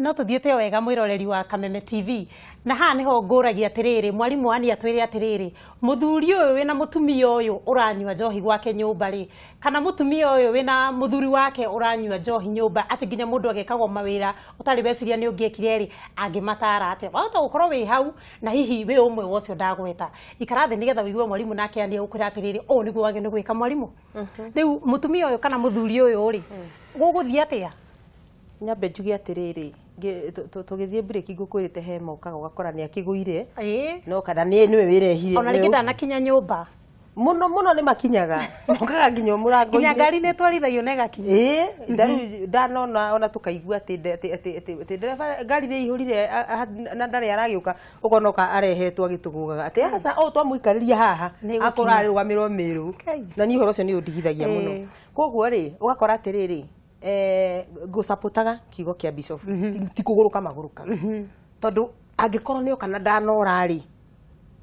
No tuthiĩte wega mwĩroreri wa Kameme TV. Na haha nĩho ngũragia atĩrĩrĩ, mwarimũ ani atwĩre atĩrĩrĩ, mũthuri ũyũ wĩna mũtumia ũyũ ũranyua njohi gwake nyũmba rĩ, kana mũtumia ũyũ wĩna mũthuri wake ũranyua njohi nyũmba, atĩ nginya mũndũ agekagwo mawĩra ũtarĩ weciria nĩ ũngĩekire rĩ, angĩmatara atĩa? Wahota gũkorwo wĩ hau na hihi wĩ ũmwe wa ũcio ndagweta. Ikara thĩ nĩgetha ũigue mwarimũ nake ani egũkwĩra atĩrĩrĩ, ũũ nĩguo wagĩrĩirwo nĩ gwĩka mwarimũ. Rĩu mũtumia ũyũ kana mũthuri ũyũ rĩ, gũgũthiĩ atĩa? Nyambe njuge atĩrĩrĩ, tũgĩthiĩ break ngũkwĩrĩte he mokaga ũgakora nĩ akĩgũire. No kana nĩwe wĩrehire. Ona rĩngĩ ndanakinya nyũmba. Mũno mũno nĩ makinyaga. Mokaga nginya mũrango-inĩ. Nginya ngari nĩ ĩtwarithagio na ĩgakinya. Ĩĩ, ndanona ona tũkaigua atĩ ndereba ngari nĩ ĩihũrire na ndarĩ aragĩũka, ũkona oka arehetwo agĩtũgũgaga. Atĩ aca, o twamũikarĩria haha, akorwo ararũgamĩrwo Mĩrũ. Na niĩ ũhoro ũcio nĩ ũndigithagia mũno. Koguo rĩ, ũgakora atĩrĩrĩ, ngũcapotaga kiugo kĩa bishop, ti kũgũrũka magũrũkaga. Tondũ angĩkorwo nĩ oka na ndanora rĩ,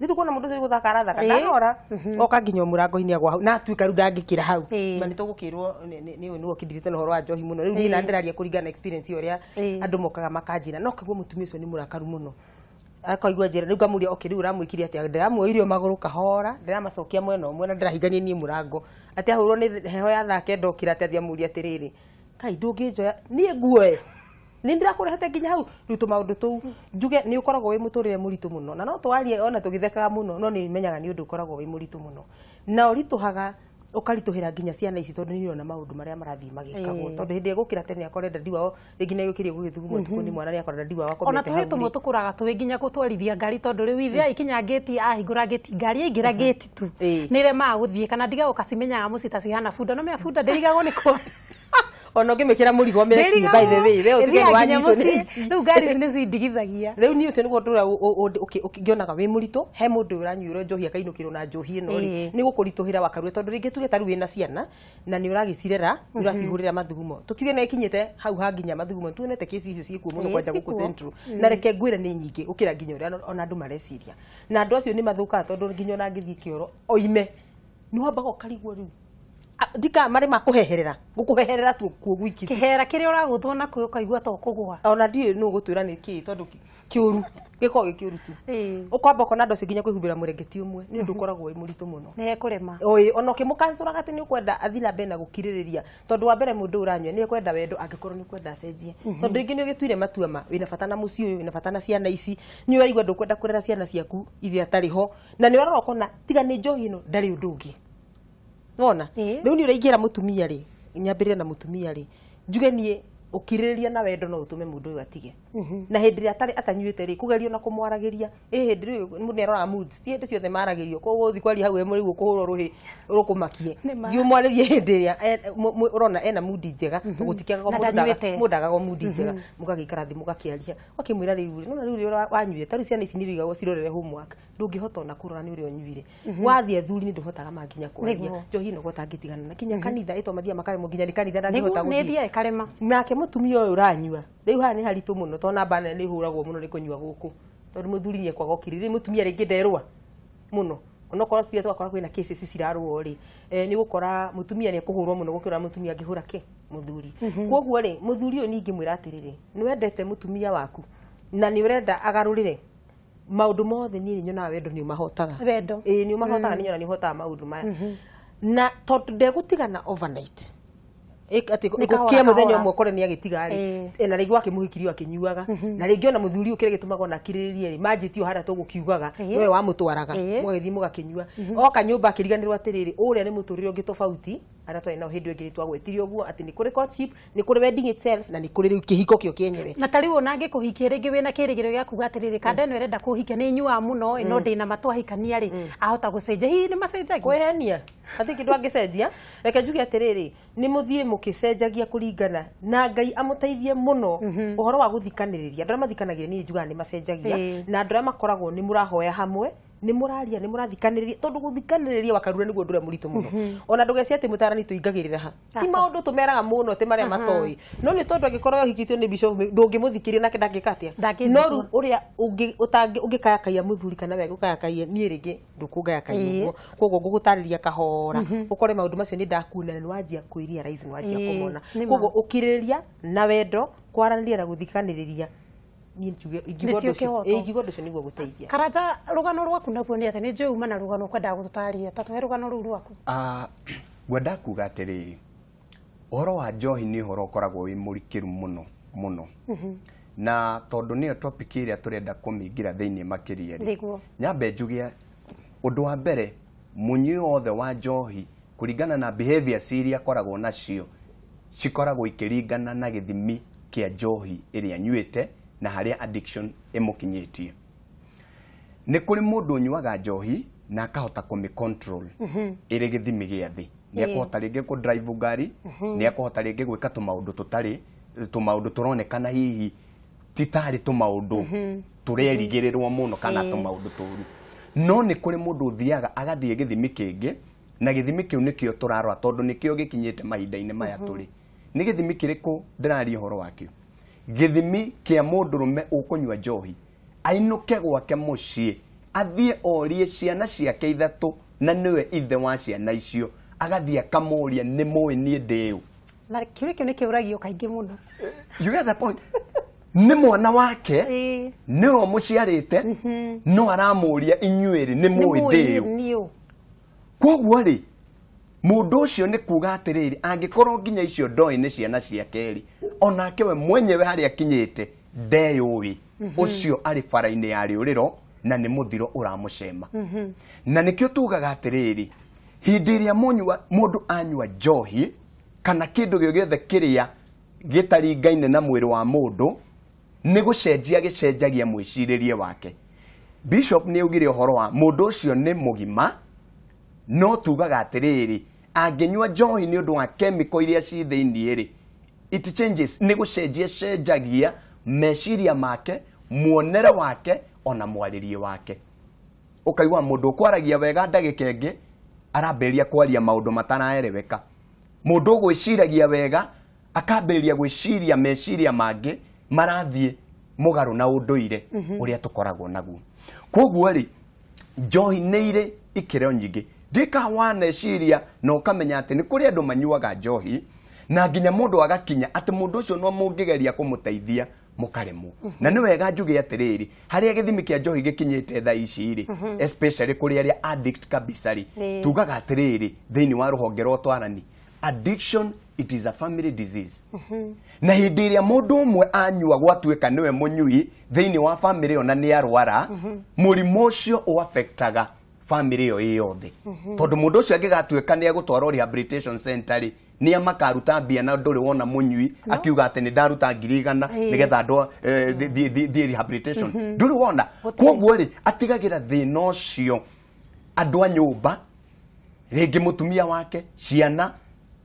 rĩu kuona mũndũ ũcio gũthaka arathaka, ndanora, oka nginya mũrango-inĩ agwa hau, na atuĩka rĩu ndangĩkĩra hau. Na nĩ tũgũkĩrwo nĩ nĩwe ũkĩndirĩte na ũhoro wa njohi mũno. Rĩu niĩ na ndĩraria kũringana na experience ũrĩa andũ mokaga makanjĩra, no kaguo mũtumia ũcio nĩ mũrakaru mũno. Akaigua njĩra, rĩu ngamũria, okay, rĩu ũramwĩkire atĩa? Ndĩramuoirie magũrũ kahora, ndĩramacokia mwena ũmwe na ndĩrahingania niĩ mũrango. Atĩ ahũrwo nĩ heho ya thaa kenda okĩra atĩ athiĩ amũrie atĩrĩrĩ, kai ndũngĩnjoya niĩ nguoe, nĩ ndĩrakũrehete nginya hau. Rĩu tũmaũndũ tũu njuge nĩ ũkoragwo wĩ mũtũrĩre mũritũ mũno, na no twarie ona tũgĩthekaga mũno, no nĩ menyaga nĩ ũndũ ũkoragwo wĩ mũritũ mũno, na ũritũhaga ũkaritũhĩra nginya ciana ici, tondũ nĩ ũrona maũndũ marĩa marathiĩ magĩkagwo. Tondũ hĩndĩ ĩrĩa gũkĩra tene akore dadi wao rĩngĩ nĩ agĩũkĩrie gũgĩthuguma ũtukũ, nĩ mwana nĩ akora dadi wao akomete Ona tũhĩ hau. Tũmwe tũkũraga tũĩ nginya gũtwarithia ngari, tondũ rĩu ithe ikinya ngĩti, ahingũra ngĩti, ngari yaingĩra ngĩti tu nĩ ĩremaga gũthiĩ, kana ndiga ũkacimenyaga mũciĩ ta cihana bunda, no menya bunda ndĩrigagwo nĩ kũ Ona ũngĩmĩkĩra mũrigo mĩrekie, by the way, we ũtuge nĩ wanyitwo nĩ Rĩu ngari ici nĩ cindigithagia. Rĩu niĩ ũcio nĩguo ũndũ ũrĩa ngĩonaga wĩ mũritũ. He mũndũ ũranyuĩrwo njohi akainũkĩrwo na njohi ĩno rĩ, nĩ gũkũritũhĩra wakarue, tondũ rĩngĩ tuge ta rĩu wĩna ciana na nĩ ũragĩcirera, nĩ ũracihũrĩra mathugumo, tũkiuge nĩ ĩkinyĩte hau ha nginya mathugumo. Tuonete kesi icio ciĩkuo mũno kwanja gũkũ Central, na reke ngwĩre nĩ nyingĩ gũkĩra nginya ũrĩa ona andũ mareciria, na andũ acio nĩ mathũkaga, tondũ nginya ona angĩthiĩ kĩoro oime nĩ wambaga ũkarigwo rĩu ndika marĩ makũheherera gũkũheherera tu kuo gwiki. Kĩhera kĩrĩa ũragũthwo nakuo ũkaigua ta ũkũgũa. Ona ndiũĩ nũ ũgũtwĩra nĩ kĩĩ, tondũ kĩũru gĩkoragwo gĩ kĩũru tu. Ũkwamba ũkona andũ acio nginya kwĩhumbĩra mũrengeti ũmwe nĩ ũndũ ũkoragwo wĩ mũritũ mũno. Nĩ ekũrema. Ĩĩ, ona ũkĩmũkancũraga atĩ nĩ ũkwenda athiĩ na mbere na gũkirĩrĩria, tondũ wa mbere mũndũ ũranyua nĩ ekwenda wendo angĩkorwo nĩ ũkwenda acenjie, tondũ rĩngĩ nĩ ũgĩtuire matua ma wĩna bata na mũciĩ ũyũ, wĩna bata na ciana ici, nĩ ũraigua ndũkwenda kũrera ciana ciaku ithe atarĩ ho, na nĩ ũrarora ũkona tiga nĩ njohi ĩno ndarĩ ũndũ ũngĩ. Wona? Rĩu nĩ ũraingĩra mũtumia rĩ, nyambĩrĩre na mũtumia rĩ, njuge niĩ ũkirĩrĩria na wendo no ũtũme mũndũ ũyũ atige. Na hĩndĩ ĩrĩa atarĩ atanyuĩte rĩ, kũgerio na kũmwaragĩria, ĩ hĩndĩ rĩu mũndũ nĩ aroraga moods, ti hĩndĩ ciothe maragĩrio, koguo ũgũthiĩ kwaria hau rĩu ũkũhũrwo rũhĩ rũkũmakie. Thiĩ ũmwarĩrie hĩndĩ ĩrĩa ũrona ena mood njega, gũtikĩagaga mũndũ ndagagwo mood njega, mũgagĩikara thĩ mũgakĩaria, ũgakĩmwĩra rĩu rĩ, nĩwona rĩu ũrĩa wanyuire, ta rĩu ciana ici nĩ irigagwo cirorere homework, ndũngĩhota ona kũrora nĩ ũrĩa ũnyuire. Wathiĩ athuri nĩ ndũhotaga manginya kwaria, njohi ĩno gũtangĩtigana na kinya kanitha ĩtwa mathiaga makaremwo nginya nĩ kanitha ndangĩhota gũthiĩ. Nĩ ĩthiaga ĩkarema. Nake mũtumia ũyũ ũranyua, rĩu haha nĩ haritũ mũno, tondũ namba nene nĩ ĩhũragwo mũno nĩ kũnyua gũkũ, tondũ mũthuri nĩ ekwaga ũkirĩrĩria, mũtumia rĩngĩ nderũa mũno, onokorwo tuge tũgakora kwĩna cases cirarũo rĩ, nĩ gũkora mũtumia nĩ ekũhũrwo mũno gũkĩra mũtumia angĩhũra kĩ mũthuri. Koguo rĩ, mũthuri ũyũ ningĩ mwĩra atĩrĩrĩ, nĩ wendete mũtumia waku na nĩ ũrenda agarũrĩre maũndũ mothe, niĩ nyonaga wendo nĩ ũmahotaga. Wendo. Ĩĩ, nĩ ũmahotaga, nĩ nyonaga nĩ ũhotaga maũndũ maya, na tondũ ndegũtigana overnight atĩ gũkĩa mũthenya ũmwe ũkore nĩ agĩtiga rĩ, na rĩngĩ wakĩmũhikirio akĩnyuaga, na rĩngĩ ona mũthuri ũyũ kĩrĩa gĩtũmaga ona akirĩrĩrie rĩ, manjĩtio harĩa tũgũkiugaga we wamũtwaraga mũgagĩthiĩ mũgakĩnyua, oka nyũmba akĩriganĩrwo atĩrĩrĩ, ũrĩa nĩ mũtũrĩre ũngĩ tofauti arĩa twarĩ nao hĩndĩ ĩyo ĩngĩ twagwetire ũguo atĩ nĩ kũrĩ courtship, nĩ kũrĩ wedding itself, na nĩ kũrĩ rĩu kĩhiko kĩo kĩenyewe. Na ta rĩu ona angĩkũhikia rĩngĩ wĩna kĩrĩgĩrĩro gĩa kuga atĩrĩrĩ, kanda ĩno ĩrenda kũhikia nĩ inyuaga mũno, no ndĩna matwahikania rĩ, ahota gũcenjia, hihi nĩ macenjagia? Kwĩhenia hatirĩ kĩndũ angĩcenjia. Reke njuge atĩrĩrĩ, nĩ mũthiĩ mũkĩcenjagia kũringana na Ngai amũteithie mũno ũhoro wa gũthikanĩrĩria. Andũ arĩa mathikanagĩrĩria niĩ njugaga nĩ macenjagia, na andũ arĩa makoragwo nĩ mũrahoya hamwe, nĩ mũraria, nĩ mũrathikanĩrĩria, tondũ gũthikanĩrĩria wakarura nĩguo ũndũ ũrĩa mũritũ mũno. Ona ndũgeci atĩ mũtarani tũingagĩrĩra ha, ti maũndũ tũmeraga mũno atĩ marĩa matoĩ, no nĩ tondũ angĩkorwo ũhikĩtio nĩ bishop ndũngĩmũthikĩria nake ndangĩka atĩa. No rĩu ũrĩa ũngĩkayakaia mũthuri kana we gũkayakaia niĩ rĩngĩ ndũkũngayakaia ũguo, koguo ngũgũtarĩria kahora ũkore maũndũ macio nĩ ndakuona na nĩ wanjia kwĩ realize, nĩ wanjia kũmona. Koguo ũkirĩrĩria na wendo Kwaranĩria na gũthikanĩrĩria niĩ njuge ingiuga ũndũ ũcio nĩguo gũteithia. Karanja rũgano rwaku naguo nĩ atĩ nĩ njũĩ uma na rũgano ũkwendaga gũtũtarĩria, ta tũhe rũgano rũu rwaku. Ngwenda kuga atĩrĩrĩ, ũhoro wa njohi nĩ ũhoro ũkoragwo wĩ mũrikĩru mũno mũno. Na tondũ nĩyo topic ĩrĩa tũrenda kũmĩingĩra thĩinĩ makĩria rĩ, nyambe njuge ũndũ wa mbere, mũnyui wothe wa njohi kũringana na behavior iria akoragwo nacio cikoragwo ikĩringana na gĩthimi kĩa njohi ĩrĩa anyuĩte na harĩa addiction ĩmũkinyĩtie. Nĩ kũrĩ mũndũ ũnyuaga njohi na akahota kũmĩ control ĩrĩ gĩthimi gĩa thĩ. Nĩ akũhota rĩngĩ kũ drive ngari, nĩ akũhota rĩngĩ gwĩka tũmaũndũ tũtarĩ tũmaũndũ tũronekana hihi ti tarĩ tũmaũndũ tũrerigĩrĩrwo mũno kana tũmaũndũ tũru. No nĩ kũrĩ mũndũ ũthiaga agathiĩ gĩthimi kĩngĩ, na gĩthimi kĩu nĩkĩo tũrarora tondũ nĩkĩo gĩkinyĩte mahinda-inĩ maya tũrĩ. Nĩ gĩthimi kĩrĩkũ ndĩraria ũhoro wakĩo? Gĩthimi kĩa mũndũrũme ũkũnyua njohi ainũke gwake mũciĩ athiĩ orie ciana ciake ithatũ na nĩwe ithe wa ciana icio, agathiĩ akamũria nĩ mũĩ niĩ ndĩ ũ. Na kĩũria kĩu nĩ kĩũragio kaingĩ mũno. You get the point? Nĩ mwana wake, nĩwe ũmũciarĩte, no aramũria inyuĩ rĩ nĩ mũĩ ndĩ ũ. Koguo rĩ, mũndũ ũcio nĩ kuga atĩrĩrĩ, angĩkorwo nginya icio ndoĩ nĩ ciana ciake rĩ, onake we mwenyewe harĩa akinyĩte ndeyũĩ, ũcio arĩ bara-inĩ ya rĩũrĩro na nĩ mũthiro ũramũcema. Na nĩkĩo tugaga atĩrĩrĩ, hĩndĩ ĩrĩa mũndũ anyua njohi kana kĩndũ gĩothe kĩrĩa gĩtaringaine na mwĩrĩ wa mũndũ, nĩ gũcenjia gĩcenjagia mwĩcirĩrie wake. Bishop nĩ augire ũhoro wa mũndũ ũcio nĩ mũgima, no tugaga atĩrĩrĩ, angĩnyua njohi nĩ ũndũ wa chemical iria ci thĩinĩ rĩ, it changes, nĩ gũcenjia cenjagia meciria make, muonere wake, ona mwarĩrie wake. Ũkaigua mũndũ ũkwaragia wega ndagĩka ĩngĩ arambĩrĩria kwaria maũndũ mataraereweka. Mũndũ ũgwĩciragia wega akambĩrĩria gwĩciria meciria mangĩ marathiĩ mũgarũ na ũndũire ũrĩa tũkoragwo naguo. Koguo rĩ, njohi nĩ irĩ ikĩro nyingĩ. Ndika waneciria na ũkamenya atĩ nĩ kũrĩ andũ manyuaga njohi na nginya mũndũ agakinya atĩ mũndũ ũcio no mũngĩgeria kũmũteithia mũkaremwo. Na nĩ wega njuge atĩrĩrĩ, harĩa gĩthimi kĩa njohi gĩkinyĩte thaa ici rĩ, especially kũrĩ arĩa addict kabisa rĩ, tugaga atĩrĩrĩ thĩinĩ wa rũhonge rwa ũtwarani, addiction it is a family disease. Na hĩndĩ ĩrĩa mũndũ ũmwe anyua gwatuĩka nĩwe mũnyui thĩinĩ wa family ĩyo na nĩ arwara, mũrimũ ũcio ũaffectaga family ĩyo ĩ yothe. Tondũ mũndũ ũcio angĩgatuĩka nĩ egũtwarwo rehabilitation center rĩ, nĩ makaruta mbia na ndũrĩ wona mũnyui akiuga atĩ nĩ ndaruta 100,000 nĩgetha andũ thiĩ rehabilitation. Ndũrĩ wona. Koguo rĩ, atigagĩra thĩna ũcio andũ a nyũmba, rĩngĩ mũtumia wake, ciana,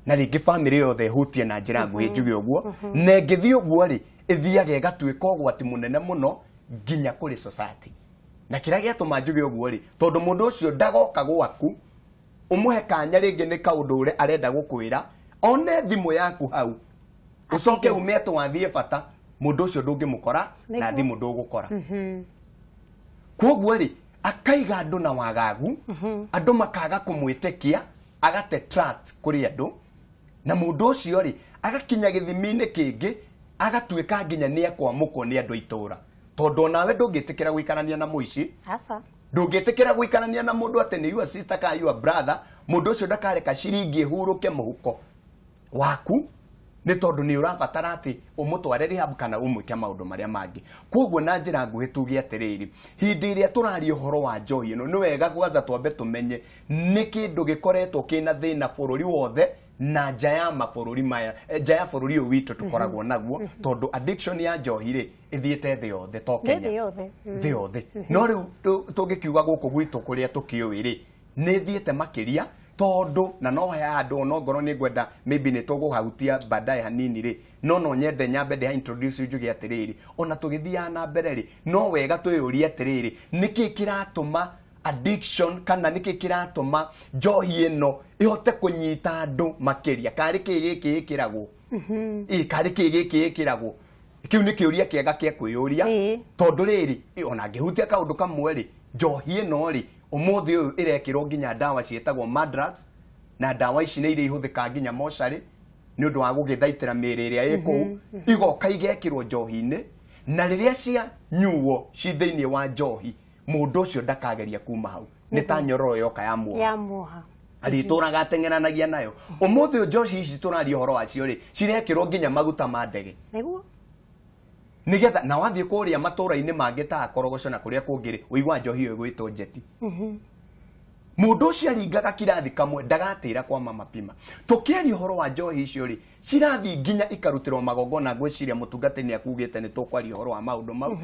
na rĩngĩ family yothe ĩhutie na njĩra nguhĩ njuge ũguo. Na ĩngĩthiĩ ũguo rĩ, ĩthiaga ĩgatuĩka ũgwati mũnene mũno nginya kũrĩ society. Na kĩrĩa gĩatũma njuge ũguo rĩ, tondũ mũndũ ũcio ndagoka gwaku ũmũhe kanya rĩngĩ nĩ kaũndũ ũrĩa arenda gũkwĩra, one thimũ yaku hau, ũcoke ume atĩ wathiĩ bata, mũndũ ũcio ndũngĩmũkora na thimũ ndũgũkora. Koguo rĩ, akaiga andũ na wagagu, andũ makaga kũmwĩtĩkia, agate trust kũrĩ andũ, na mũndũ ũcio rĩ, agakinya gĩthimi-inĩ kĩngĩ, agatuĩka nginya nĩ ekwamũkwo nĩ andũ a itũũra. Tondũ onawe ndũngĩtĩkĩra gũikarania na mũici, ndũngĩtĩkĩra gũikarania na mũndũ atĩ nĩ your sister kana your brother, mũndũ ũcio ndakareka ciringi ĩhurũke mũhuko waku, nĩ tondũ nĩ ũrabatara atĩ ũmũtware rehab kana ũmwĩke maũndũ marĩa mangĩ. Koguo na njĩra nguhĩ tuge atĩrĩrĩ, hĩndĩ ĩrĩa tũraria ũhoro wa njohi ĩno, nĩ wega kwanza twambe tũmenye nĩ kĩndũ gĩkoretwo kĩna thĩna bũrũri wothe na nja ya mabũrũri maya, nja ya bũrũri ũyũ witũ tũkoragwo naguo, tondũ addiction ya njohi rĩ ĩthiĩte thĩ yothe to Kenya, thĩ yothe. No rĩu tũngĩkiuga gũkũ gwitũ kũrĩa tũkĩũĩ rĩ, nĩ ĩthiĩte makĩria, tondũ na no he handũ no ngorwo nĩ ngwenda maybe nĩ tũgũhahutia baadaye hanini rĩ, no nyende nyambe ndĩ introduce njuge atĩrĩrĩ, ona tũgĩthiaga na mbere rĩ, no wega twĩyũrie atĩrĩrĩ, nĩkĩ kĩratũma addiction kana nĩkĩ kĩratũma njohi ĩno ĩhote kũnyita andũ makĩria, karĩ kĩ gĩkĩ ĩkĩragwo, karĩ kĩ gĩkĩ ĩkĩragwo. Kĩu nĩ kĩũria kĩega kĩa kwĩyũria, tondũ rĩrĩ ona ngĩhutia kaũndũ kamwe rĩ, njohi ĩno rĩ ũmũthĩ ũyũ ĩrekĩrwo nginya ndawa ciĩtagwo Madrax, na ndawa ici nĩ iria ihũthĩkaga nginya mocarĩ, nĩ ũndũ wa gũgĩthaitĩra mĩĩrĩ ĩrĩa ĩ kũu igoka igekĩrwo njohi-inĩ na rĩrĩa cia nyuo ci thĩinĩ wa njohi mũndũ ũcio ndakageria kuma hau nĩ ta nyororo yoka ya muoha arĩtũraga ateng'eranagia nayo ũmũthĩ njohi ici tũraria ũhoro wacio rĩ cirekĩrwo nginya maguta ma ndege nĩguo nigetha na wathiĩ kũrĩa matũra-inĩ mangĩ ta Korogoco na kũrĩa kũngĩ rĩ ũigua njohi ĩyo ĩgwĩtwo njeti mũndũ ũcio aringaga kirathi kamwe ndagatĩra kwa mama pima tũkĩaria ũhoro wa njohi icio rĩ cirathiĩ nginya ikarutĩrwo magongona ngwĩciria mũtungatĩri nĩ akugĩte nĩ tũkwaria ũhoro wa maũndũ mau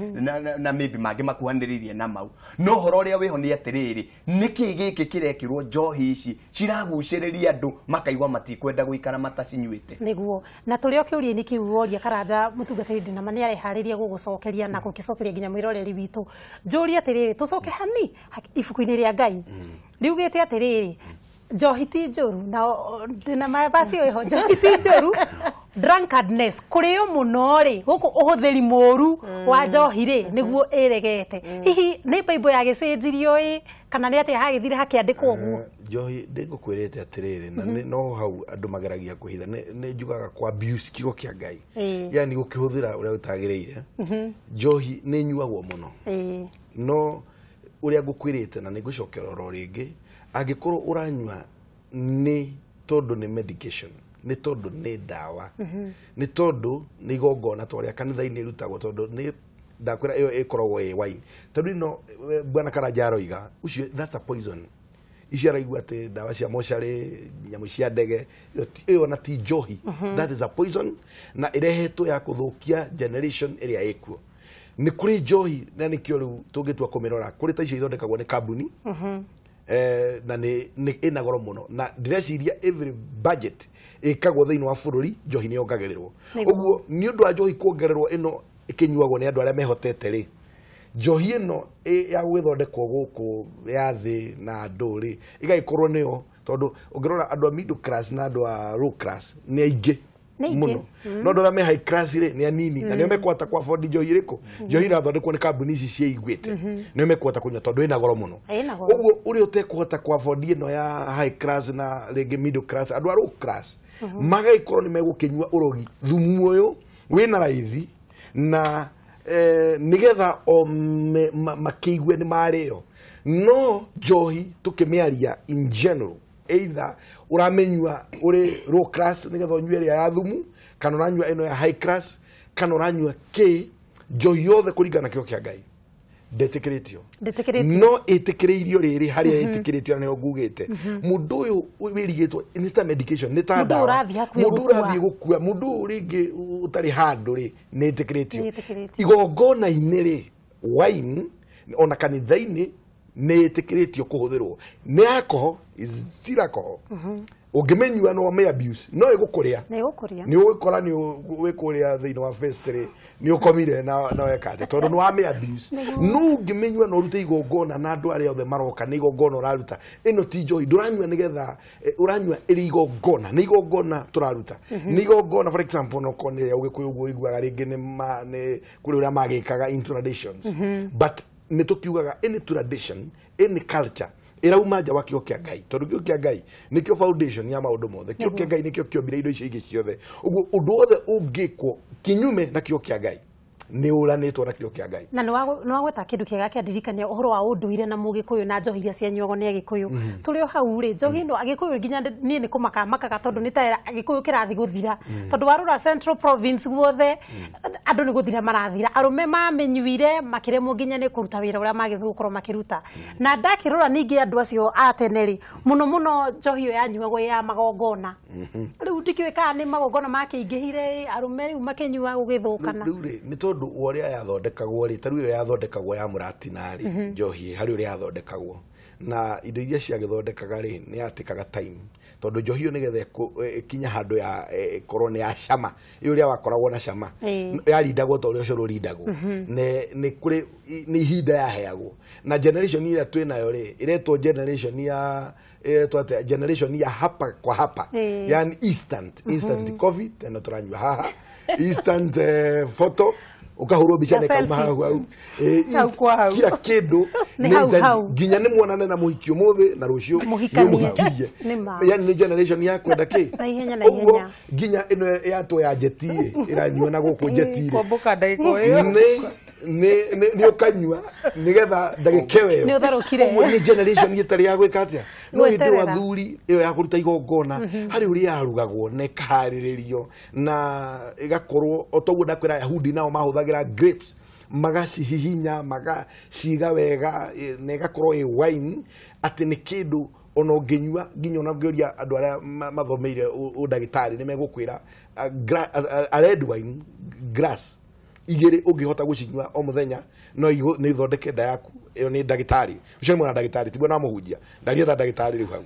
na maybe mangĩ makuhanĩrĩirie na mau no ũhoro ũrĩa wĩho nĩ atĩrĩrĩ nĩkĩ gĩkĩ kĩrekĩrwo njohi ici ciragucĩrĩria andũ makaigua matikwenda gũikara matacinyuĩte nĩguo na tũrĩ o kĩũria-inĩ kĩu woria Karanja mũtungatĩri Ndinama nĩ areharĩria gũgũcokeria na gũkĩcokeria nginya mwĩroreri witũ njũrie atĩrĩrĩ tũcoke hani ibuku-inĩ rĩa Ngai riugĩte atĩrĩrĩ njohi ti njũru na ndĩna mabasi ĩho njohi ti njũru drunkardness kũrĩo mũno rĩ gũkũ ũhũthĩri mũru wa njohi rĩ nĩguo ĩregete hihi nĩ Bible yagĩcenjirio ĩ kana nĩ atĩa hagĩthire hakĩandĩkwo ũguo njohi ndĩngũkwĩrĩte atĩrĩrĩ na no hau andũ mageragia kwĩhitha nĩ njugaga kwa abuse kiugo kĩa Ngai yani gũkĩhũthĩra ũrĩa ũtagĩrĩire njohi nĩ nyuagwo mũno no ũrĩa ngũkwĩrĩte na nĩ ngũcokera oro rĩngĩ angĩkorwo ũranyua nĩ tondũ nĩ medication nĩ tondũ nĩ ndawa nĩ tondũ nĩ igongona ta ũrĩa kanitha-inĩ ĩrutagwo tondũ nĩ ndakwĩra ĩyo ĩkoragwo ĩ wine tondũ ino bwana Karanja aroiga ũcio that's a poison icio araigua atĩ ndawa cia mocarĩ nyamũ cia ndege ĩyo na ti njohi that is a poison na ĩrehetwo ya kũthũkia generation ĩrĩa ĩkuo nĩ kũrĩ njohi na nĩkĩo rĩu tũngĩtua kũmĩrora kũrĩ ta icio ithondekagwo nĩ kambuni na nĩ ĩna goro mũno na ndĩreciria every budget ĩkagwo thĩinĩ wa bũrũri njohi nĩ yongagĩrĩrwo ũguo nĩ ũndũ wa njohi kuongererwo ĩno ĩkĩnyuagwo nĩ andũ arĩa mehotete rĩ njohi ĩno ya gũgĩthondekwo gũkũ ya thĩ na andũ rĩ ĩgagĩkorwo nĩyo tondũ ũngĩrora andũ a middle class na andũ a low class nĩ aingĩ muno no andũ arĩa me high class rĩ nĩ anini na nĩo mekũhota kwa afford njohi ĩrĩkũ njohi ĩrathondekwo nĩ kambuni ici ciĩiguĩte nĩo mekũhota kũnyua tondũ ĩna goro mũno ũguo ũrĩa ũtekũhota kwa afford ĩno ya high class na rĩngĩ middle class andũ a low class magagĩkorwo nĩ megũkĩnyua ũrogi thumu ũyũ wĩna raithi na nĩgetha o makĩigue nĩ marĩo no njohi tũkĩmĩaria in general either ũramenyua ũrĩ low class nĩgetha ũnyue ĩrĩa ya thumu kana ũranyua ĩno ya high class kana ũranyua kĩ njohi yothe kũringana na kĩo kĩa Ngai ndĩtĩkĩrĩtio no ĩtĩkĩrĩirio rĩrĩ harĩa ĩtĩkĩrĩtio na nĩho ngugĩte mũndũ ũyũ wĩrigĩtwo nĩ ta medication nĩ ta ndawa mũndũ ũrathiĩ gũkua mũndũ ũyũ rĩngĩ ũtarĩ handũ rĩ nĩ ĩtĩkĩrĩtio igongona-inĩ rĩ wine ona kanitha-inĩ nĩ ĩtĩkĩrĩtio kũhũthĩrwo nĩ alcohol is still alcohol ũngĩmĩnyua no may abuse no ĩgũkũrĩa nĩ ũgũkora nĩ wĩkũrĩa thĩinĩ wa fest rĩ nĩ ũkomire na weka atĩ tondũ nĩ wamĩ abuse no ũngĩmĩnyua na ũrute igongona na andũ arĩa othe maroka nĩ igongona ũraruta ĩno ti njohi ndũranyua nĩgetha ũranyua ĩrĩ igongona nĩ igongona tũraruta nĩ igongona for example no korwo nĩ Ũgĩkũyũ ũguo ũiguaga rĩngĩ nĩ kũrĩ ũrĩa magĩkaga in traditions but nĩ tũkiugaga any tradition any culture ĩrauma nja wa kĩo kĩa Ngai tondũ kĩo kĩa Ngai nĩkĩo foundation ya maũndũ mothe kĩo kĩa Ngai nĩkĩo kĩombire indo icio ingĩ ciothe ũguo ũndũ wothe ũngĩkwo kinyume na kĩo kĩa Ngai nĩ ũranĩtwo na kĩo kĩa Ngai na nĩ wagweta kĩndũ kĩega kĩandirikania ũhoro wa ũndũire na Mũgĩkũyũ na njohi iria cianyuagwo nĩ Agĩkũyũ tũrĩ o hau rĩ njohi ĩno Agĩkũyũ nginya niĩ nĩ kũmaka makaga tondũ nĩ ta Agĩkũyũ kĩrathiĩ gũthira tondũ warora Central Province guothe andũ nĩ gũthira marathira arũme mamĩnyuire makĩremwo nginya nĩ kũruta wĩra ũrĩa magĩrĩirwo gũkorwo makĩruta na ndakĩrora ningĩ andũ acio a tene rĩ mũno mũno njohi ĩyo yanyuagwo ya magongona rĩu ndikĩũĩ kana nĩ magongona makĩingĩhire arũme rĩu makĩnyua gũgĩthũkana rĩu rĩ nĩ tondũ ũrĩa yathondekagwo rĩ ta rĩu ĩyo yathondekagwo ya mũratina rĩ njohi harĩ ũrĩa yathondekagwo na indo iria ciagĩthondekaga rĩ nĩ yatĩkaga time tondũ njohi ĩyo nĩgetha ĩkinye handũ ya ĩkorwo nĩ ya cama ĩyo ũrĩa wakoragwo na cama yarindagwo ta ũrĩa ũcũrũ ũrindagwo nĩ kũrĩ nĩ ihinda yaheagwo na generation ĩrĩa twĩ nayo rĩ ĩretwo generation ya ĩretwo atĩa generation ya hapa kwa hapa yani instant coffee tena tũranyua haha instant photo Ũkahũrwo mbica na ĩkauma hau hau. Kila kĩndũ nginya nĩ muonane na mũhiki ũmũthĩ na rũciũ nĩ mũhikirie. Yani nĩ generation ya kwenda kĩ ũguo nginya ĩno yatwo ya njeti rĩ ĩranyua na gũkũ njeti rĩ nĩ ũkanyua nĩgetha ndagĩka ĩyo ũguo nĩ generation ĩtarĩ ya gwĩka atĩa. No hĩndĩ ĩyo athuri ĩyo ya kũruta igongona harĩ ũrĩa yarugagwo na ĩkaharĩrĩrio na ĩgakorwo o toguo ndakwĩra Ayahudi nao mahũthagĩra grapes magacihihinya magaciga wega na ĩgakorwo ĩ wine atĩ nĩ kĩndũ ona ũngĩnyua nginya ona ũngĩũria andũ arĩa mathomeire ũndagĩtarĩ nĩ megũkwĩra a red wine glass igĩrĩ ũngĩhota gũcinyua o mũthenya no nĩ ithondeke nda yaku. Ĩyo nĩ ndagĩtarĩ ũcio nĩ mwana ndagĩtarĩ ti mwana mũhunjia ndaria ta ndagĩtarĩ rĩu hau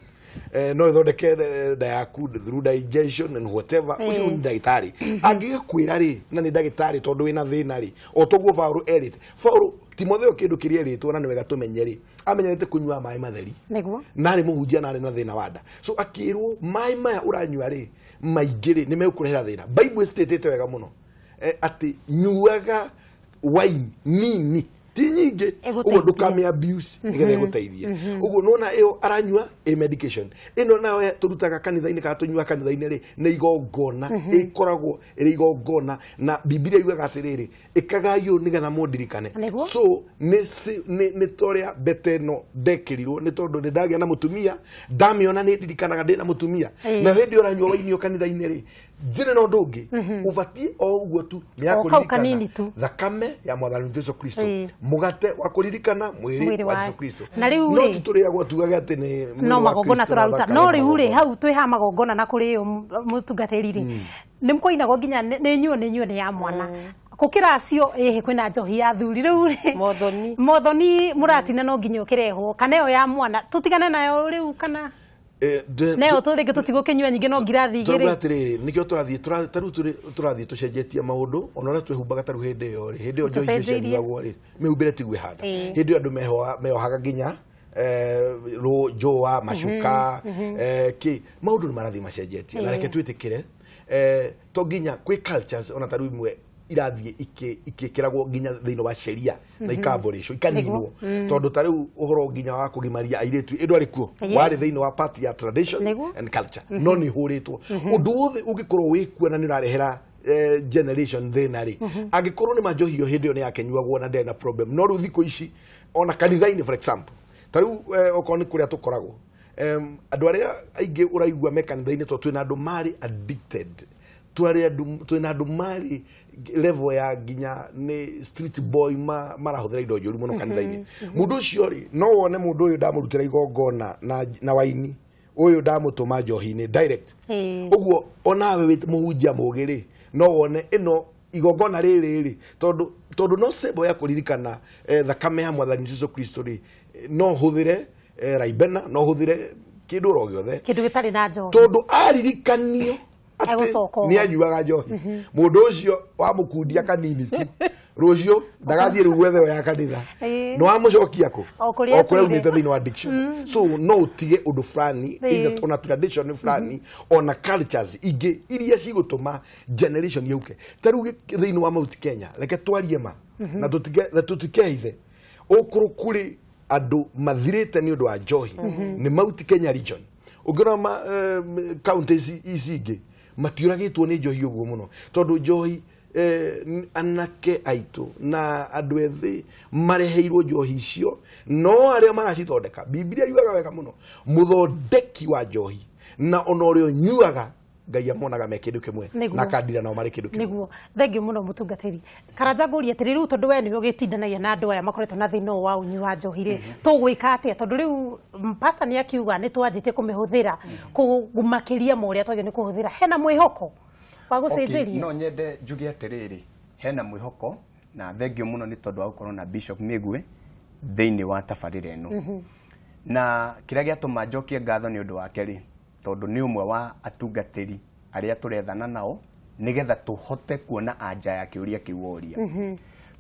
no ithondeke nda yaku through digestion and whatever. Ũcio nĩ ndagĩtarĩ angĩgĩkwĩra rĩ na nĩ ndagĩtarĩ tondũ wĩna thĩna rĩ o toguo Paũlũ erĩte Paũlũ Timotheo kĩndũ kĩrĩa erĩtwo na nĩ wega tũmenye rĩ amenyerete kũnyua maĩ matheri na arĩ mũhunjia na arĩ na thĩna wa nda so akĩrwo maĩ maya ũranyua rĩ maingĩ rĩ nĩ megũkũrehera thĩna. Bible ĩcitĩtĩte wega mũno atĩ nyuaga wine nini ti nyingĩ ũguo ndũkame abuse nĩgetha ĩgũteithie. Ũguo nona ĩyo aranyua ĩ medication ĩno nayo tũrutaga kanitha-inĩ kana tũnyua kanitha-inĩ rĩ nĩ igongona ĩkoragwo ĩrĩ igongona na Bibilia yugaga atĩrĩrĩ ĩkagai ũũ nĩgetha mũndirikane. So nĩ torĩa mbete ĩno ndekĩrirwo nĩ tondũ nĩ ndagĩa na mũtumia ndamĩona nĩ ndirikanaga ndĩ na mũtumia na hĩndĩ ĩyo ũranyua waini ĩyo kanitha-inĩ rĩ njĩrĩ na ũndũ ũngĩ ũbatiĩ o ũguo tu nĩ ya kũririkana thakame ya mwathani Jesu Kristo mũgate wa kũririkana mwĩrĩ wa Jesu Kristo no ti tũrĩagwo tugage atĩ nĩ no magongona tũraruta no rĩu rĩ hau twĩ ha magongona na kũrĩ mũtungatĩri rĩ nĩ mũkũinagwo nginya nĩ nyuo nĩ ya mwana gũkĩra acio ĩhĩ kwĩna njohi ya thuri rĩu rĩ mothoni mũratina no nginya ũkĩrehwo kana ĩyo ya mwana tũtigane nayo rĩu kana neo tũrĩngĩ tũtigũkĩnyua nyingĩ no ngirathi igĩrĩ. Tũrauga atĩrĩrĩ nĩkĩo tũrathiĩ tarĩu tũrathiĩ tũcenjetie maũndũ ona ũrĩa twĩhumbaga tarĩu hĩndĩ ĩyo rĩ hĩndĩ ĩyo njohi icio cianyuagwo rĩ mĩhumbĩre tiguo ĩhana hĩndĩ ĩyo andũ meohaga nginya njũa macuka kĩ maũndũ nĩ marathiĩ macenjetie na reke twĩtĩkĩre to nginya kwĩ cultures ona tarĩu imwe irathiĩ ikĩkĩragwo nginya thĩinĩ wa sheria na ikamborĩcwo ikaninwo tondũ ta rĩu ũhoro nginya wa kũgimaria airĩtu ĩ ndwarĩ kuo warĩ thĩinĩ wa part ya tradition and culture no nĩ hũrĩtwo ũndũ wothe ũngĩkorwo wĩ kuo na nĩ ũrarehera generation thĩna rĩ angĩkorwo nĩ manjohi ĩyo hĩndĩ ĩyo nĩ yakĩnyuagwo na ndĩarĩ na problem no rĩu thikũ ici ona kanitha-inĩ for example ta rĩu okorwo nĩ kũrĩa tũkoragwo andũ arĩa aingĩ ũraigua me kanitha-inĩ tondũ twĩna andũ marĩ addicted twĩna andũ marĩ level ya nginya nĩ street boy marahũthĩra indo njũru mũno kanitha-inĩ. Mũndũ ũcio rĩ no wone mũndũ ũyũ ndamũrutĩra igongona na waini ũyũ ndamũtũma njohi-inĩ direct ũguo onawe wĩ mũhunjia mũgĩ rĩ no wone ĩno igongona rĩrĩ rĩ tondũ no symbol ya kũririkana thakame ya mwathani Jesu Kristo rĩ no hũthĩre raibena no hũthĩre kĩndũ oro gĩothe kĩndũ gĩtarĩ na njohi tondũ aririkanio nĩ anyuaga njohi mũndũ ũcio wamũkundia kanini tu rũciũ ndagathiĩ rĩu gwetha ya kanitha nĩ wamũcokia kũ o kũrĩa umĩte thĩinĩ wa addiction. So no ũtige ũndũ fulani ona tradition fulani ona cultures ingĩ iria cigũtũma generation yũke ta rĩu thĩinĩ wa Mount Kenya reke twarie ma na tũtikehithe ũkũrũ kũrĩ andũ mathirĩte nĩ ũndũ wa njohi nĩ Mount Kenya region ũngĩrora county ici ingĩ matiũragĩtwo nĩ njohi ũguo mũno tondũ njohi anake aitũ na andũ ethĩ mareheirwo njohi icio no arĩa maracithondeka Bibilia yugaga wega mũno mũthondeki wa njohi na ona ũrĩa ũnyuaga Ngai amonaga me kĩndũ kĩmwe na akandira nao marĩ kĩndũ kĩmwe. Nĩguo thengiũ mũno mũtungatĩri Karanja ngũrie atĩrĩ rĩu tondũ we nĩwe ũgĩtindanagia na andũ aya makoretwo na thĩna ũyũ wa ũnyui wa njohi rĩ tũgwĩka atĩa tondũ rĩu pastor nĩ akiuga nĩ twanjĩtie kũmĩhũthĩra makĩria ma ũrĩa twagĩrĩirwo nĩ kũhũthĩra hena mwĩhoko wa gũcenjeria? No nyende njuge atĩrĩrĩ hena mwĩhoko na thengiũ mũno nĩ tondũ wa gũkorwo na Bishop Mĩgwe thĩinĩ wa tabarĩra ĩno na kĩrĩa gĩatũma njokie ngatho nĩ ũndũ wake rĩ tondũ nĩ ũmwe wa atungatĩri arĩa tũrethana nao nĩgetha tũhote kuona anja ya kĩũria kĩu woria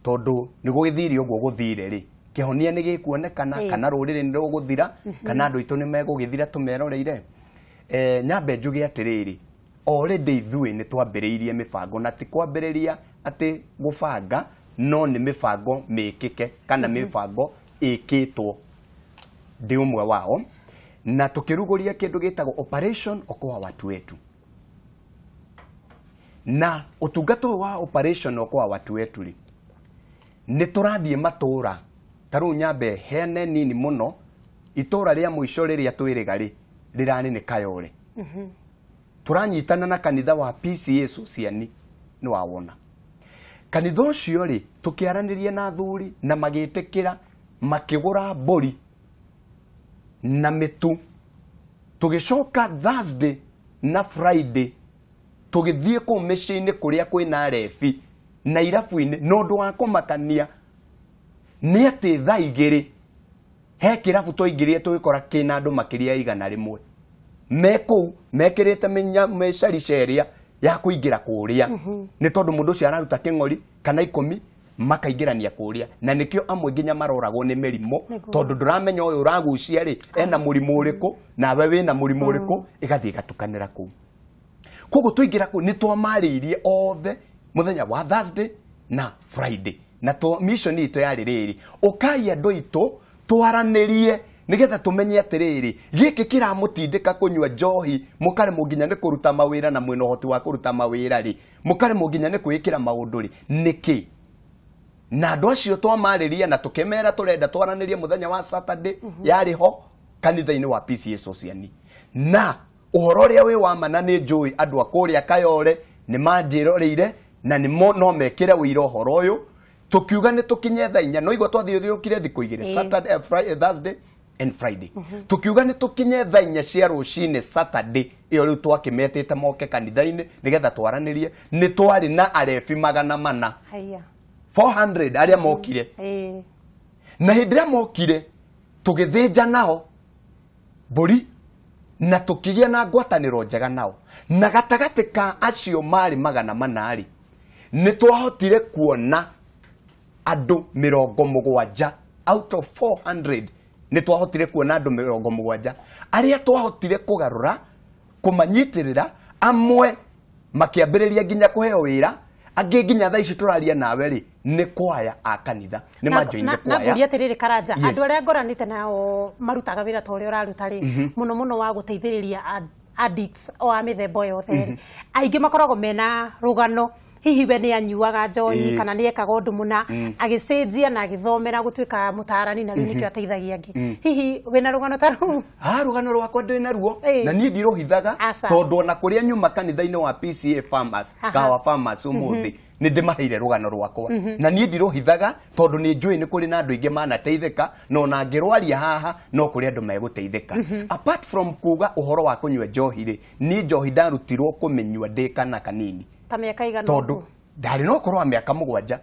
tondũ nĩ gũgĩthire ũguo gũthire rĩ kĩhonia nĩ gĩkuonekana kana rũrĩrĩ nĩ rũgũthira kana andũ aitũ nĩ megũgĩthira tũmeroreire. Nyambe njuge atĩrĩrĩ already ithuĩ nĩ twambĩrĩirie mĩbango na ti kwambĩrĩria atĩ gũbanga no nĩ mĩbango mĩkĩke kana mĩbango ĩkĩtwo ndĩ ũmwe wao na tũkĩrugũria kĩndũ gĩtagwo Operation Okoa Watu Wetu. Na ũtungata ũyũ wa Operation Okoa Watu Wetu rĩ, nĩ tũrathiĩ matũra ta rĩu nyambe heane nini mũno itũra rĩa mũico rĩrĩa twĩrĩga rĩ rĩrarĩ nĩ Kayole. Tũranyitana na kanitha wa PCA Sociani nĩ wawona kanitha ũcio rĩ tũkĩaranĩria na athuri na magĩtĩkĩra makĩgũra mbũri na mĩtu tũgĩcoka Thursday na Friday tũgĩthiĩ kũu mĩciĩ-inĩ kũrĩa kwĩna arebi na irabu-inĩ na ũndũ wa kũmakania nĩ atĩ thaa igĩrĩ he kĩrabu twaingĩrire tũgĩkora kĩna andũ makĩria ya 100 me kũu mekĩrĩte mĩcarica ĩrĩa ya kũingĩra kũrĩa nĩ tondũ mũndũ ũcio araruta kĩng'ori kana 10 makaingĩrania kũrĩa na nĩkĩo amwe nginya maroragwo nĩ mĩrimũ tondũ ndũramenya ũyũ ũragucia rĩ ena mũrimũ ũrĩkũ nawe wĩna mũrimũ ũrĩkũ ĩgathiĩ ĩgatukanĩra kũu. Koguo twaingĩra kũu nĩ twamarĩirie othe mũthenya wa Thursday na Friday na to mission itũ yarĩ rĩrĩ ũkai andũ aitũ twaranĩrie nĩgetha tũmenye atĩrĩrĩ gĩkĩ kĩramũtindĩka kũnyua njohi mũkaremwo nginya nĩ kũruta mawĩra na mwĩna ũhoti wa kũruta mawĩra rĩ mũkaremwo nginya nĩ kwĩĩkĩra maũndũ rĩ nĩkĩ. Na andũ acio twamarĩria na tũkĩmera tũrenda twaranĩrie mũthenya wa Saturday yarĩ ho kanitha-inĩ wa PCA Sociani. Na ũhoro ũrĩa wĩ wa ma na nĩ njũĩ andũ a kũrĩa Kayole nĩ manjĩroreire na nĩ no mekĩre ũira ũhoro ũyũ tũkiuga nĩ tũkinye thaa inya no igua twathiũrũrũkire thikũ igĩrĩ Saturday, Friday, Thursday and Friday. Tukiuga nĩ tũkinye thaa inya cia rũcinĩ Saturday ĩyo rĩu twakĩmetĩte moke kanitha-inĩ nĩgetha twaranĩrie nĩ twarĩ na arebi 400 400 arĩa mokire. Na hĩndĩ ĩrĩa mokire tũgĩthĩnja nao mbũri na tũkĩgĩa na ngwatanĩro njega nao na gatagatĩ ka acio marĩ 400 rĩ nĩ twahotire kuona andũ 70 out of 400 nĩ twahotire kuona andũ 70 arĩa twahotire kũgarũra kũmanyitĩrĩra amwe makĩambĩrĩria nginya kũheo wĩra angĩ nginya thaa ici tũraria nawe rĩ nĩ kwaya a kanitha nĩ manjoinire kwaya. Na ngũria atĩrĩrĩ Karanja, andũ arĩa ngoranĩte nao marutaga wĩra ta ũrĩa ũraruta rĩ mũno mũno wa gũteithĩrĩria addicts o a mĩthemba yothe rĩ aingĩ makoragwo mena rũgano hihi we nĩ anyuaga njohi kana nĩ ekaga ũndũ mũna agĩcenjia na agĩthomera gũtuĩka mũtaarani na rĩu nĩkĩo ateithagia angĩ. Hihi wĩna rũgano ta rũu? Rũgano rwakwa ndĩ naruo na niĩ ndirũhithaga tondũ ona kũrĩa nyuma kanitha-inĩ wa PCA Farmers Kahawa Farmers ũmũthĩ nĩ ndĩmaheire rũgano rwakwa na niĩ ndirũhithaga tondũ nĩ njũĩ nĩ kũrĩ na andũ aingĩ manateithĩka na ona ngĩrwaria haha no kũrĩ andũ megũteithĩka. Apart from kuga ũhoro wa kũnyua njohi rĩ niĩ njohi ndarutirwo kũmĩnyua ndĩ kana kanini ta mĩaka igana tondũ ndarĩ na ũkũrũ wa mĩaka 7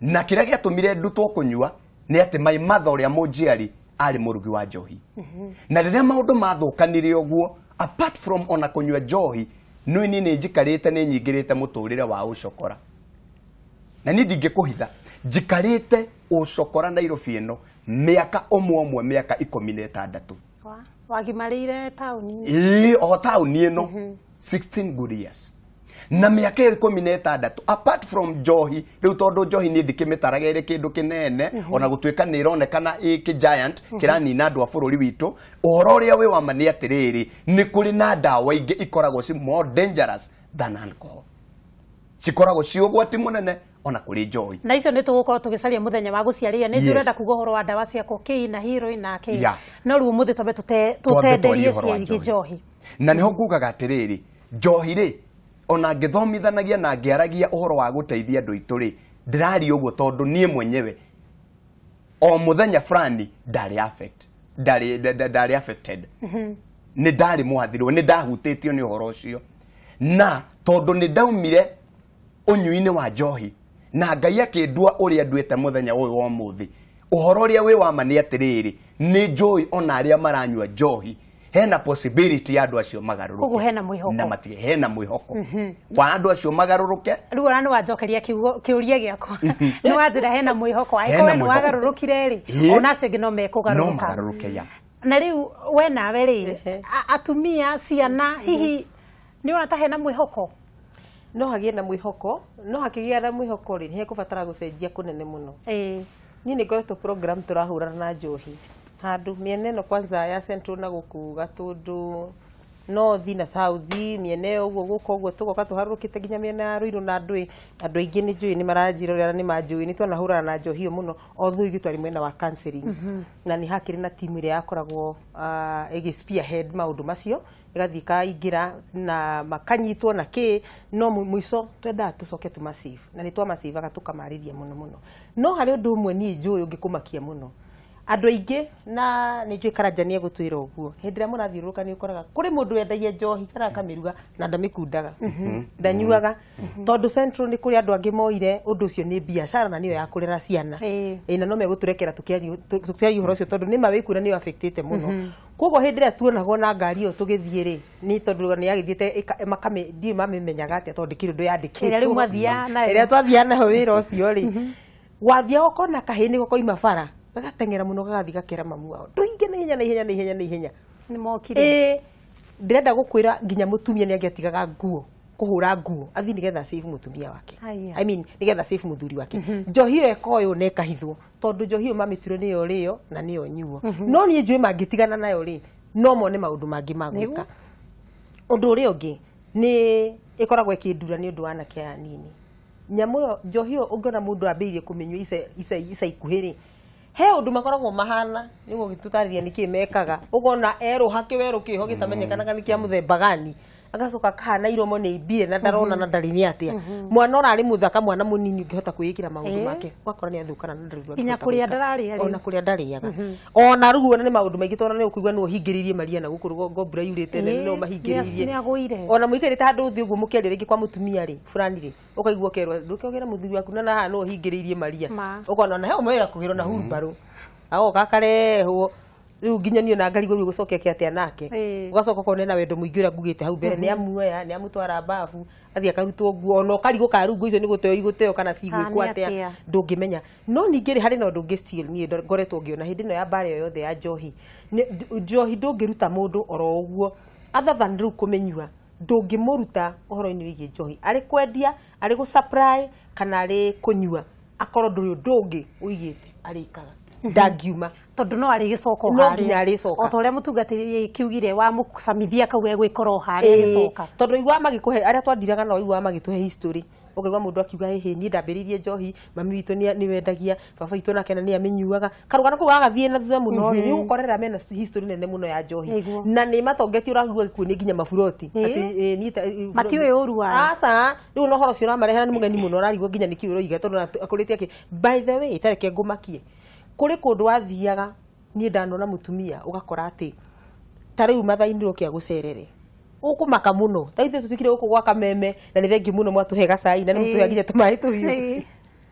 na kĩrĩa gĩatũmire ndutwo kũnyua nĩ atĩ my mother ũrĩa mũnjiari arĩ mũrugi wa njohi na rĩrĩa maũndũ mathũkanire ũguo apart from ona kũnyua njohi nĩ niĩ nĩ njikarĩte nĩ nyingĩrĩte mũtũrĩre wa ũcokora na niĩ ndingĩkũhitha njikarĩte ũcokora Nairobi ĩno mĩaka ũmwe ũmwe mĩaka 16. Wagimarĩire taũni? Ĩĩ o taũni ĩno 16 good years na mĩaka 16 apart from njohi rĩu tondũ njohi niĩ ndikĩmĩtaraga ĩrĩ kĩndũ kĩnene ona gũtuĩka nĩ ĩronekana ĩ giant kĩranina andũ a bũrũri witũ ũhoro ũrĩa wĩ wa ma nĩ atĩrĩrĩ nĩ kũrĩ na ndawa ingĩ ikoragwo ci more dangerous than alcohol cikoragwo ci ũgwati mũnene ona kũrĩ njohi na icio nĩ tũgũkorwo tũgĩcaria mũthenya wa gũciaria nĩ tũrenda kuga ũhoro wa ndawa cia cocaine na heroin na kĩ no rĩu ũmũthĩ twambe tũtenderie ciĩgiĩ njohi na nĩho ngugaga atĩrĩrĩ njohi rĩ ona ngĩthomithanagia na ngĩaragia ũhoro wa gũteithia andũ aitũ rĩ ndĩraria ũguo tondũ niĩ mwenyewe o mũthenya fulani ndarĩ affect ndarĩ affected nĩ ndarĩ mwathirwo nĩ ndahutĩtio nĩ ũhoro ũcio na tondũ nĩ ndaumire ũnyui-inĩ wa njohi na Ngai akĩndua ũrĩa nduĩte mũthenya ũyũ wa ũmũthĩ ũhoro ũrĩa wĩ wa ma nĩ atĩrĩrĩ nĩ njũĩ ona arĩa maranyua njohi hena possibility ya andũ acio magarũrũke koguo hena mwĩhoko na matige hena mwĩhoko wa andũ acio magarũrũke. Rĩu ona nĩ wanjokeria kĩũria gĩakwa nĩ wanjĩra hena mwĩhoko angĩkorwo nĩ wagarũrũkire rĩ ona acio angĩ no mekũgarũrũka no magarũrũke ya. Na rĩu we nawe rĩ atumia ciana hihi nĩ ũrona ta hena mwĩhoko? No hagĩe na mwĩhoko, no hakĩgĩa na mwĩhoko rĩ, nĩ hekũbatara gũcenjia kũnene mũno. Niĩ nĩ ngoretwo program tũrahũrana na njohi handũ mĩena ĩno kwanza ya Central na gũkũ Gatũndũ, North na South, mĩena ĩyo ũguo gũka ũguo tũgoka tũharũrũkĩte nginya mĩena ya Ruiru na andũ aingĩ nĩ njũĩ nĩ maranjĩrorera nĩ manjũĩ nĩ twanahũrana na njohi ĩyo mũno, although ithuĩ twarĩ mwena wa counseling. Na nĩ hakĩrĩ na timu ĩrĩa yakoragwo ĩgĩ spearhead maũndũ macio, ĩgathiĩ ĩkaingĩra na makanyitwo na kĩ, no mũico twendaga tũcoke tũmasave, na nĩ twamasaveaga tũkamarĩria mũno mũno. No harĩ ũndũ ũmwe niĩ njũĩ ũngĩkũmakia mũno andũ aingĩ, na nĩ njũĩ Karanja nĩ egũtwĩra ũguo, hĩndĩ ĩrĩa mũrathiũrũrũka nĩ ũkoraga kũrĩ mũndũ wendagia njohi kana akamĩruga na ndamĩkundaga, ndanyuaga, tondũ Central nĩ kũrĩ andũ angĩ moire ũndũ ũcio nĩ biacara na nĩyo ya kũrera ciana. Na no megũtũrekera tũkĩaria ũhoro ũcio tondũ nĩma wĩkuona nĩyo affectĩte mũno. Koguo hĩndĩ ĩrĩa tuonagwo na ngari ĩyo tũgĩthiĩ rĩ, nĩ tondũ nĩ yagĩthiĩte ndiũĩ mamĩmenyaga atĩa tondũ ndĩkĩrĩ ũndũ yandĩkĩtwo. Ĩrĩa rĩu mwathiaga nayo. Ĩrĩa twathiaga nayo wĩra ũcio rĩ, wathiaga ũkona kahĩĩ nĩko koima bara gagateng'era mũno gagathiĩ gakera mamu wao ndũinge na ihenya na ihenya na ihenya na ihenya. Nĩ mokire. Ndĩrenda gũkwĩra nginya mũtumia nĩ angĩatigaga nguo kũhũra nguo athiĩ nĩgetha save mũtumia wake. I mean nĩgetha save mũthuri wake. Njohi ĩyo ĩkoywo na ĩkahithwo tondũ njohi ĩyo mamĩtuire nĩyo rĩo na nĩyo nyuo. No niĩ njũĩ mangĩtigana nayo rĩ, no mone maũndũ mangĩ ma gwĩka. Ũndũ ũrĩa ũngĩ nĩ ĩkoragwo ĩkĩndura nĩ ũndũ wa anake aya anini. Nyamũ ĩyo njohi ĩyo ũngĩona mũndũ ambĩrĩirie kũmĩnyua ica ikuhĩ rĩ, he ũndũ makoragwo mahana nĩ gũgĩtũtarĩria nĩkĩ mekaga, ũkona erũha kĩwerũ kĩho gĩtamenyekanaga nĩ kĩa mũthemba gani, agacoka akahana iromo nĩ imbire na ndarona na ndarĩ nĩ atĩa. Mwana ũrarĩ mũthaka, mwana mũnini ũngĩhota kwĩĩkĩra maũndũ make, ũgakora nĩ athũkana na ndarĩ nginya kũrĩa ndararĩa, ona kũrĩa ndarĩaga. Ona rĩu ona nĩ maũndũ maingĩ tondũ nĩ ũkũigua nĩ ũhingĩrĩirie Maria na gũkũ rũgongo mbura yurĩte nene no mahingĩrĩirie. Ona mũikarĩte handũ ũthiĩ ũguo mũkĩaria rĩngĩ kwa mũtumia rĩ fulani rĩ, ũkaigua ũkerwo ndũkĩogere mũthuri waku na haha no ũhingĩrĩirie Maria, ũkona ona he ũmwĩra kũgĩrwo na hurumbarũ agoka akarehwo rĩu nginya niĩ ona ngarigwo rĩu gũcokia atĩa nake, ũgacoka ũkona ena wendo mũingĩ ũrĩa ngugĩte hau mbere, nĩ amuoya nĩ amũtwara babu athiĩ akarutwo nguo, ona ũkarigwo kana rĩu nguo icio nĩ gũteo igũteo kana cigwĩkwo atĩa ndũngĩmenya. No ningĩ rĩ harĩ na ũndũ ũngĩ still niĩ ngoretwo ngĩona hĩndĩ ĩno ya mbara ĩyo yothe ya njohi, njohi ndũngĩruta mũndũ oro ũguo other than rĩu kũmĩnyua, ndũngĩmũruta ũhoro-inĩ wĩgiĩ njohi, arĩ kwendia, arĩ gũ supply kana arĩ kũnyua, akorwo ndũrĩ ũndũ ũngĩ ũigĩte arĩkaga ndangiuma tondũ no arĩgĩcoka o no nginya arĩcoka o ta ũrĩa mũtungatĩri kiugire wa mũcamithia kau egwĩkora o harĩa agĩcoka, tondũ iguaga magĩkũhe arĩa twandiraga nao iguaga magĩtũhe history, ũkaigua mũndũ akiuga ĩhĩ niĩ ndambĩrĩirie njohi, mami witũ nĩ wendagia, baba witũ nake nĩ amĩnyuaga, karũgano kau gagathiĩ na thutha mũno rĩ, nĩ ũgũkorera mena history nene mũno ya njohi na nĩ matongetie ũraigua gĩkuũ nĩ nginya maburoti atĩ niĩ matiũĩ ũru wayo. Aca rĩu na ũhoro ũcio ũramarehera nĩ mũgeni mũno ũrarigwo nginya nĩkĩ ũroiga tondũ akũrĩte akĩ. By the way tareke ngũmakie, kũrĩ kũndũ wathiaga niĩ ndanona mũtumia ũgakora atĩ ta rĩu mathainĩ ũke agũcerere ũkũmaka mũno, ta ithuĩ tũtuĩkire gũkũ gwa Kameme na nĩ thengiũ mũno mwatũhe gacai na nĩ mũtũhe nginya tũmaĩ tũhiũ,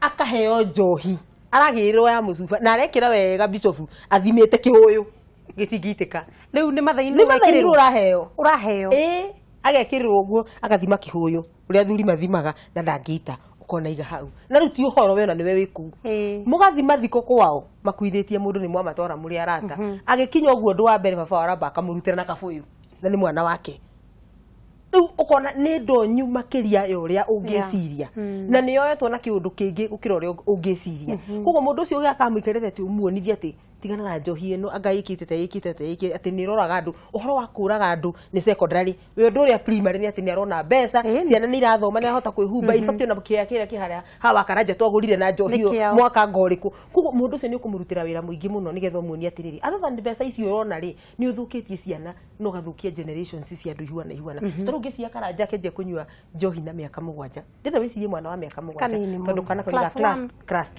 akaheo njohi aragĩrĩrwo ya mũcuba na arekĩra wega bicobu athimĩte kĩhũyũ gĩtingĩitĩka. Rĩu nĩ mathainĩ ũraheo ũraheo, ĩĩ agekĩrĩrwo ũguo agathima kĩhũyũ ũrĩa athuri mathimaga na ndangĩita, ũkona iga hau na rĩu ti ũhoro we ona nĩwe wĩ kũu mũgathima thikũ kwao makuithĩtie mũndũ nĩ mwamatwara mũrĩ arata, agĩkinya ũguo ũndũ wa mbere baba wao aramba akamũrutĩra na kabũyũ na nĩ mwana wake. Rĩu ũkona nĩ ndonyu makĩria ya ũrĩa ũngĩciria na nĩ yoetwo na kĩũndũ kĩngĩ gũkĩra ũrĩa ũngĩciria. Koguo mũndũ ũcio ũgĩaka amũikarĩte atĩ ũmuonithie atĩ tigana na njohi ĩno anga ĩkĩte ta ĩkĩte ta ĩkĩte atĩ nĩ ĩroraga andũ, ũhoro wa kũraga andũ nĩ secondary, we ũndũ ũrĩa primary nĩ atĩ nĩ arona mbeca, ciana nĩ irathoma, nĩ arahota kwĩhumba, in fact ona kĩea kĩrĩa kĩ harĩa hawa Karanja twagũrire na njohi ĩyo mwaka ngo ũrĩkũ. Koguo mũndũ ũcio nĩ ũkũmũrutĩra wĩra mũingĩ mũno nĩgetha ũmuonie atĩrĩrĩ, other than mbeca icio ũrona rĩ, nĩ ũthũkĩtie ciana na ũgathũkia generations cia andũ ihuana ihuana. Tondũ ũngĩciria Karanja akĩanjia kũnyua njohi na mĩaka 7, ndĩrenda wĩcirie mwana wa mĩaka 7 tondũ kana class 2 class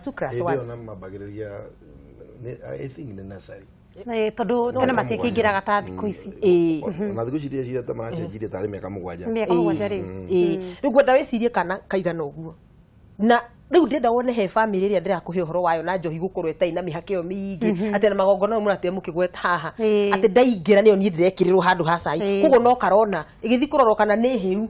2 class 1 I think nĩ nursery tondũ tene matiakĩingĩraga ta thikũ ici, ona thikũ ici ndĩreciria ta maracenjirie tarĩ mĩaka 7 mĩaka 7 rĩ. Rĩu ngwenda wĩcirie kana kaigana ũguo, na rĩu ndĩrenda wone he family ĩrĩa ndĩrakũhe ũhoro wayo na njohi gũkorwo ĩtarĩ na mĩhaka ĩyo mĩingĩ atĩ na magongona mau mũratĩa mũkĩgweta haha atĩ ndaingĩra nĩyo niĩ ndĩrekĩrĩrwo handũ ha cai, koguo no karona ĩgĩthiĩ kũrorwo kana nĩ hĩu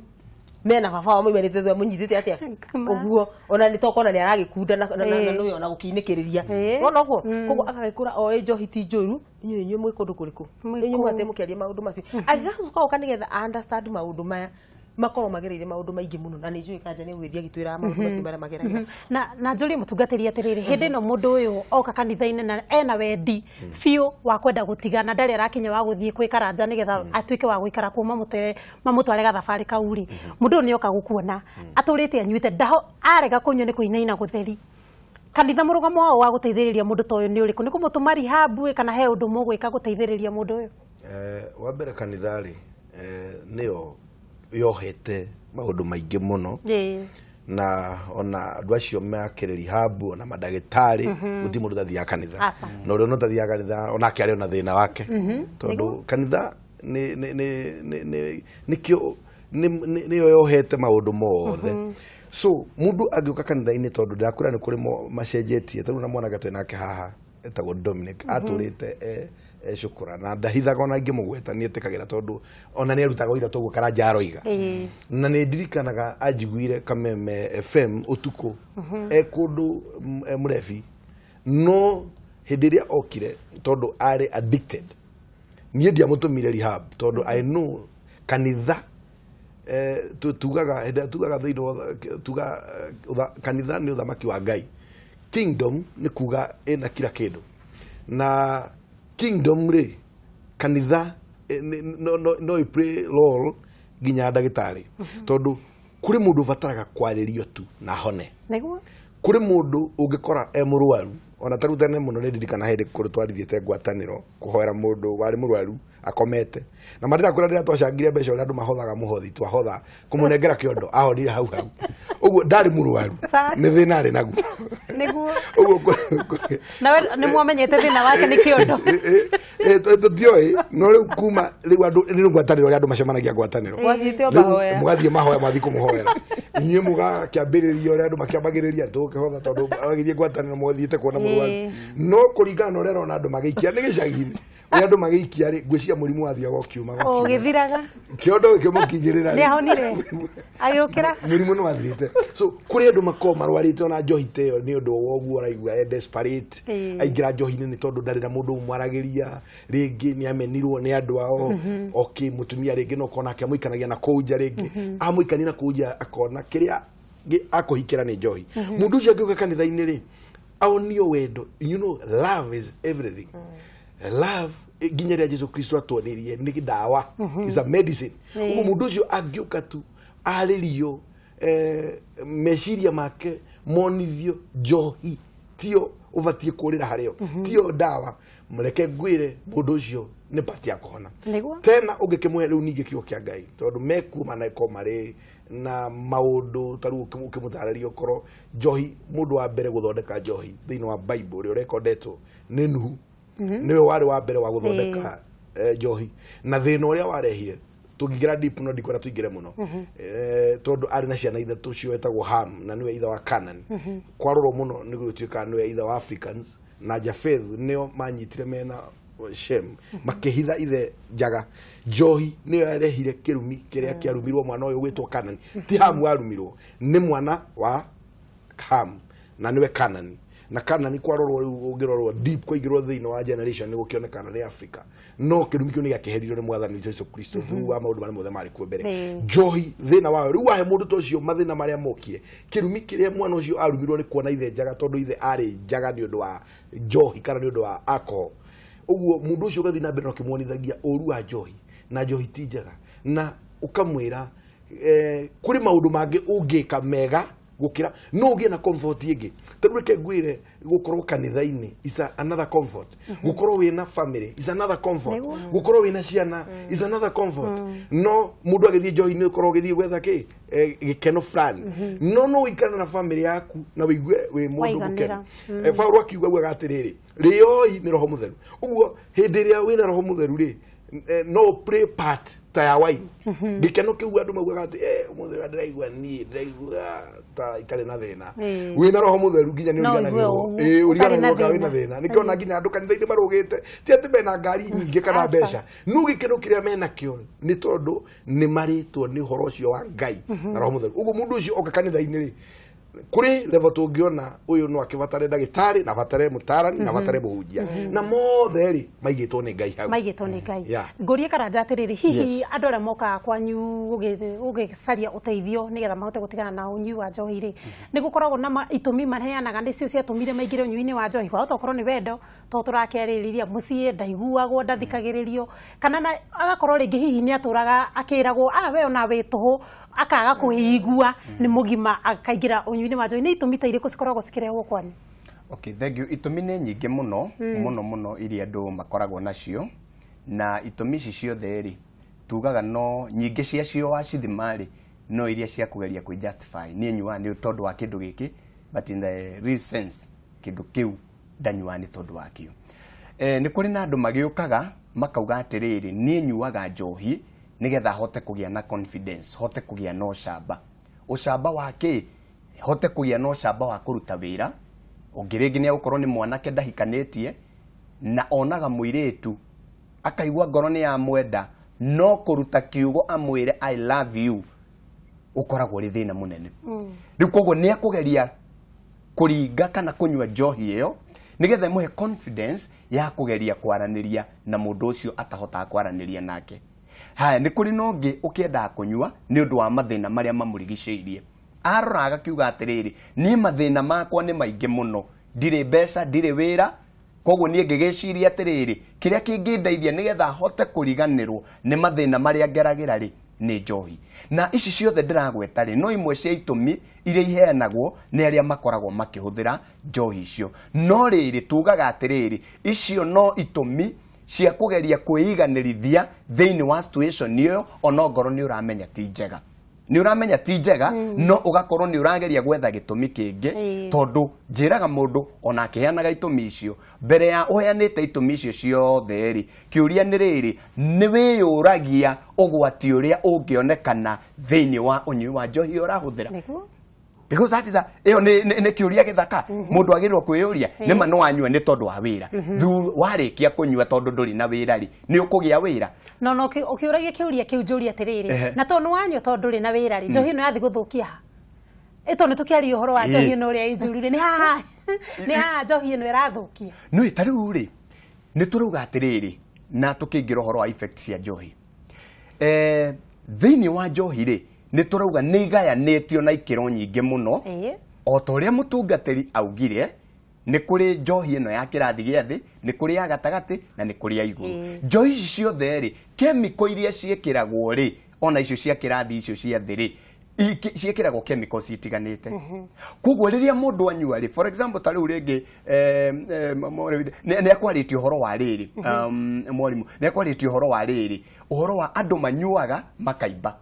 mena baba wao maumanĩte thutha mũnyitĩte atĩa ũguo, ona nĩ tokona nĩ aragĩkunda na nũyũ ona gũkinĩkĩrĩria wona ũguo, koguo agagĩkũra oĩ njohi ti njũru, inyuĩ inyuĩ mwĩ kũndũ kũrĩkũ, inyuĩ mũgathiĩ mũkĩaria maũndũ macio, agĩgacoka goka nĩgetha understand maũndũ maya Makorwo magereire maundu maingi muno na nĩ njũĩ Karanja nĩ gũgĩthiĩ agĩtwĩraga maũndũ macio marĩa mageragĩra. Na njũrie mũtungatĩri atĩrĩrĩ, hĩndĩ ĩno mũndũ ũyũ oka kanitha-inĩ na ena wendi biũ wa kwenda gũtigana, ndarĩ arakinya wa gũthiĩ kwĩ Karanja nĩgetha atuĩke wa gũikara kuo mamũtware gathabarĩ kau rĩ, mũndũ ũyũ nĩoka gũkuona atũrĩte anyuĩte, ndaho arega kũnyua nĩ kũinaina gũtheri. Kanitha mũrũgamo wao wa gũteithĩrĩria mũndũ ta ũyũ nĩ ũrĩkũ? Nĩ kũmũtũma rehab kana he ũndũ mũgwĩka gũteithĩrĩria mũndũ ũyũ? Wa mbere kanitha rĩ, nĩyo yohete maũndũ maingĩ mũno na ona andũ acio makĩrĩ rehab ona mandagĩtarĩ gũtirĩ mũndũ ũtathiaga kanitha, na ũrĩa ũtathiaga kanitha onake arĩ ona thĩna wake, tondũ kanitha nĩkĩo nĩyo yohete maũndũ mothe. So mũndũ angĩũka kanitha-inĩ, tondũ ndĩrakwĩra nĩ kũrĩ macenjetie, tarĩu na mwanake twĩ nake haha etagwo Dominic, atũrĩte cukura na ndahithaga ona ingĩmũgweta nĩ etĩkagĩra, tondũ ona nĩ arutaga ũira toguo Karanja aroiga. Na nĩ ndirikanaga anjiguire Kameme FM ũtukũ e kũndũ mũrebi, no hĩndĩ ĩrĩa okire tondũ arĩ addicted, niĩ ndiamũtũmire rehab tondũ I know kanitha tugaga tugaga thĩinĩ wa tuga kanitha nĩ ũthamaki wa Ngai. Kingdom nĩ kuga ĩna kila kĩndũ, na kingdom rĩ kanitha no play role nginya ndagĩtarĩ, tondũ kũrĩ mũndũ ũbataraga kwarĩrio tu na hone. Kũrĩ mũndũ ũngĩkora e mũrwaru, ona tarĩu tene mũno nĩ ndirikana hĩndĩ kũrĩ twarithiĩte ngwatanĩro kũhoera mũndũ warĩ mũrwaru akomete, na mandĩrakwĩra rĩrĩa twacangire mbeca ũrĩa andũ mahothaga mũhothi, twahotha kũmũnengera kĩondo ahonire hau hau. Ũguo ndarĩ mũrwaru, nĩ thĩna arĩ naguo. Nĩguo. Ũguo nawe nĩ mwamenyete thĩna wake nĩ kĩondo? Tũtioĩ, no rĩu kuma rĩu andũ nĩ ngwatanĩro ũrĩa andũ macemanagia ngwatanĩro, mũgathiĩ mahoya, mwathiĩ kũmũhoera inyuĩ mũgakĩambĩrĩria ũrĩa andũ makĩambagĩrĩria tũgũkĩhotha, tondũ agĩthiĩ ngwatanĩro mwathiĩte kuona mũrwaru, no kũringana na ũrĩa arona andũ magĩikia nĩ gĩcagi-inĩ ũrĩa andũ magĩikia rĩ, ngwĩciria mũrimũ wathiaga ũkiumaga ũgĩthiraga, kĩondo gĩkĩmũkinyĩrĩra, nĩahonire agĩũkĩra, mũrimũ nĩ wathirĩte. So kũrĩ andũ makoragwo marwarĩte ona njohi ta ĩyo nĩ ũndũ wa ũguo araigua e desperate, aingĩra njohi-inĩ nĩ tondũ ndarĩ na mũndũ ũmwaragĩria, rĩngĩ nĩ amenirwo nĩ andũ ao, okay mũtumia rĩngĩ no ũkona akĩamũikanagia na kũu nja, rĩngĩ amũikania na kũu nja akona kĩrĩa akũhikĩra nĩ njohi. Mũndũ ũcio angĩũka kanitha-inĩ rĩ, aonio wendo, you know love is everything. Love nginya rĩrĩa Jesu Kristo atuonirie nĩ ndawa, is a medicine. Ũguo mũndũ ũcio angĩũka tu arĩrio, meciria make monithio njohi tio ũbatiĩ kũrĩra harĩo, tio ndawa, mreke ngwĩre mũndũ ũcio nĩ pati ya kũhona. Tena ũngĩkĩmũhe rĩu ningĩ kiugo kĩa Ngai, tondũ mekuo maneko marĩ na maũndũ ta rĩu ũkĩmũtarĩria ũkorwo njohi, mũndũ wa mbere gũthondeka njohi thĩinĩ wa Bible ũrĩa ũrekondetwo nĩ Nuhu, nĩwe warĩ wa mbere wa gũthondeka njohi, na thĩna ũrĩa warehire tũngĩingĩra deep no ndikwenda tũingĩre mũno, tondũ arĩ na ciana ithatũ cio etagwo Ham na nĩwe ithe wa Canaan, kwarorwo mũno nĩ gũtuĩka nĩwe ithe wa Africans, na Japheth nĩo manyitire mena Shem makĩhitha ithe njaga. Njohi nĩyo yarehire kĩrumi kĩrĩa kĩarumirwo mwana ũyũ gwĩtwo Canaan, ti Ham warumirwo, nĩ mwana wa Ham na nĩwe Canaan. Na Canaan kwarorwo rĩu ũngĩrorwo deep kũingĩrwo thĩinĩ wa generation nĩ gũkĩonekana nĩ Africa, no kĩrumi kĩu nĩ gĩakĩheririo nĩ mwathani Jesu Kristo through wa maũndũ marĩa mothe marĩ kuo mbere. Njohi thĩna wayo rĩu wahe mũndũ ta ũcio mathĩna marĩa mokire, kĩrumi kĩrĩa mwana ũcio arumirwo nĩ kuona ithe njaga, tondũ ithe arĩ njaga nĩ ũndũ wa njohi kana nĩ ũndũ wa alcohol. Ũguo mũndũ ũcio ũgathiĩ na mbere na ũkĩmuonithagia ũru wa njohi, na njohi ti njega, na ũkamwĩra kũrĩ maũndũ mangĩ ũngĩka mega gũkĩra, no ũgĩe na comfort ĩngĩ. Tarĩu reke ngwĩre gũkorwo kanitha-inĩ is another comfort, gũkorwo wĩna family is another comfort, gũkorwo wĩna ciana is another comfort. No mũndũ agĩthiĩ njohi-inĩ ũkorwo ũgĩthiĩ gwetha kĩ gĩkeno fulani, no no ũikare na family yaku na wĩigue wĩ mũndũ mũkenu. Paũlũ akiuga augaga atĩrĩrĩ, rĩoi nĩ Roho Mũtheru. Ũguo hĩndĩ ĩrĩa wĩna Roho Mũtheru rĩ, no play part ta ya wine. Gĩkeno kĩu andũ maugaga atĩ ũmũthĩ ndĩraigua niĩ ndĩraigua ta itarĩ na thĩna. Wĩna Roho Mũtheru nginya nĩ ũriganagĩrwo, ũriganagĩrwo kana wĩna thĩna. Nĩkĩo ona nginya andũ kanitha-inĩ marũgĩte ti atĩ mena ngari nyingĩ kana mbeca, no gĩkeno kĩrĩa menakĩo nĩ tondũ nĩ marĩtwo nĩ ũhoro ũcio wa Ngai na Roho Mũtheru. Ũguo mũndũ ũcio oka kanitha-inĩ rĩ, Kuri level tungiona uyu no akibatare ndagitari na batare mutarani na batare muhunjia na mothe ri maigitwo ni Ngai hau maigitwo ni Ngai. Ngurie Karanja atiriri hihi andu aria mokaga kwanyu ugicaria uteithio nigetha mahote gutigana na unyui wa njohi ri ni gukoragwo na itumi maheanaga nicio ciatumire maingire unyui-ini wa njohi wahota gukorwo ni wendo to turakiaririria mucii ndaiguagwo ndathikagiririo kana na agakorwo ringi hihi ni aturaga akiragwo a we ona wi tuhu akaga kwĩigua ni mugima akaingira unyui-ini wa njohi. Ni itumi ta irĩkũ cikoragwo cikĩrehwo kwanyu? Okay, thank you. Itumi nĩ nyingĩ mũno mũno mũno iria andũ makoragwo nacio na itumi ici ciothe rĩ tugaga no nyingĩ ciacio wacithima rĩ no iria cia kũgeria kwĩ justify niĩ nyuaga nĩ tondũ wa kĩndũ gĩkĩ but in the real sense kĩndũ kĩu ndanyuaga nĩ tondũ wakĩo. Nĩ kũrĩ na andũ magĩũkaga makauga atĩrĩrĩ niĩ nyuaga njohi nigetha hote kũgĩa na confidence, hote kũgĩa na ũcamba. Ũcamba wa kĩ? Hote kũgĩa na ũcamba wa kũruta wĩra. Ũngĩ rĩngĩ nĩ egũkorwo nĩ mwanake ndahikanĩtie na onaga mũirĩtu akaigua ngoro nĩ yamwenda no kũruta kiugo amwĩre I love you ũkoragwo ũrĩ thĩna mũnene. Rĩu koguo nĩ ekũgeria kũringa kana kũnyua njohi ĩyo nigetha ĩmũhe confidence ya kũgeria kwaranĩria na mũndũ ũcio atahotaga kwaranĩria nake. Haya, nĩ kũrĩ na ũngĩ ũkĩendaga kũnyua nĩ ũndũ wa mathĩna marĩa mamũrigicĩirie. Arora agakiuga atĩrĩrĩ niĩ mathĩna makwa nĩ maingĩ mũno, ndirĩ mbeca, ndirĩ wĩra, koguo niĩ ngĩgĩciria atĩrĩrĩ kĩrĩa kĩngĩndeithia nĩgetha hote kũriganĩrwo nĩ mathĩna marĩa ngeragĩra rĩ nĩ njohi. Na ici ciothe ndĩragweta rĩ no imwe cia itũmi iria iheanagwo nĩ arĩa makoragwo makĩhũthĩra njohi icio. No rĩrĩ tugaga atĩrĩrĩ icio no itũmi cia kũgeria kwĩiganĩrithia thĩinĩ wa situation ĩyo ona ngoro nĩ ũramenya ti njega. Nĩ ũramenya ti njega no ũgakorwo nĩ ũrageria gwetha gĩtũmi kĩngĩ tondũ njĩraga mũndũ ona akĩheanaga itũmi icio mbere ya ũheanĩte itũmi icio ciothe rĩ kĩũria nĩ rĩrĩ nĩ wĩyũragia ũgwati ũrĩa ũngĩonekana thĩinĩ wa ũnyui wa njohi ũrahũthĩra. Because that is a ĩyo nĩ kĩũria gĩthaka mũndũ agĩrĩirwo kwĩyũria nĩ ma no wanyua nĩ tondũ wa wĩra thu warĩkia kũnyua tondũ ndũrĩ na wĩra rĩ nĩ ũkũgĩa wĩra. No no ũkĩũragia kĩũria kĩu njũria atĩrĩrĩ na tondũ nĩ wanyua tondũ ndũrĩ na wĩra rĩ njohi ĩno yathi gũthũkia ha? Ĩ tondũ nĩ tũkĩaria ũhoro wa njohi ĩno ũrĩa ĩnjũru rĩ nĩ haha nĩ haha njohi ĩno ĩrathũkia. No ta rĩu rĩ nĩ tũrauga atĩrĩrĩ na tũkĩingĩra ũhoro wa effects cia njohi thĩinĩ wa njohi rĩ nĩ tũrauga nĩ igayanĩtio na ikĩro nyingĩ mũno o ta ũrĩa mũtungatĩri augire nĩ kũrĩ njohi ĩno ya kĩrathi gĩa thĩ nĩ kũrĩ ya gatagatĩ na nĩ kũrĩ ya igũrũ. Njohi ici ciothe rĩ kemiko iria ciĩkĩragwo rĩ ona icio cia kĩrathi icio cia thĩ rĩ ciĩkĩragwo chemicals itiganĩte. Koguo rĩrĩa mũndũ anyua rĩ for example ta rĩu rĩngĩ nĩ akwarĩtie ũhoro wa rĩrĩ mwarimũ nĩ akwarĩtie ũhoro wa rĩrĩ ũhoro wa andũ manyuaga makaimba.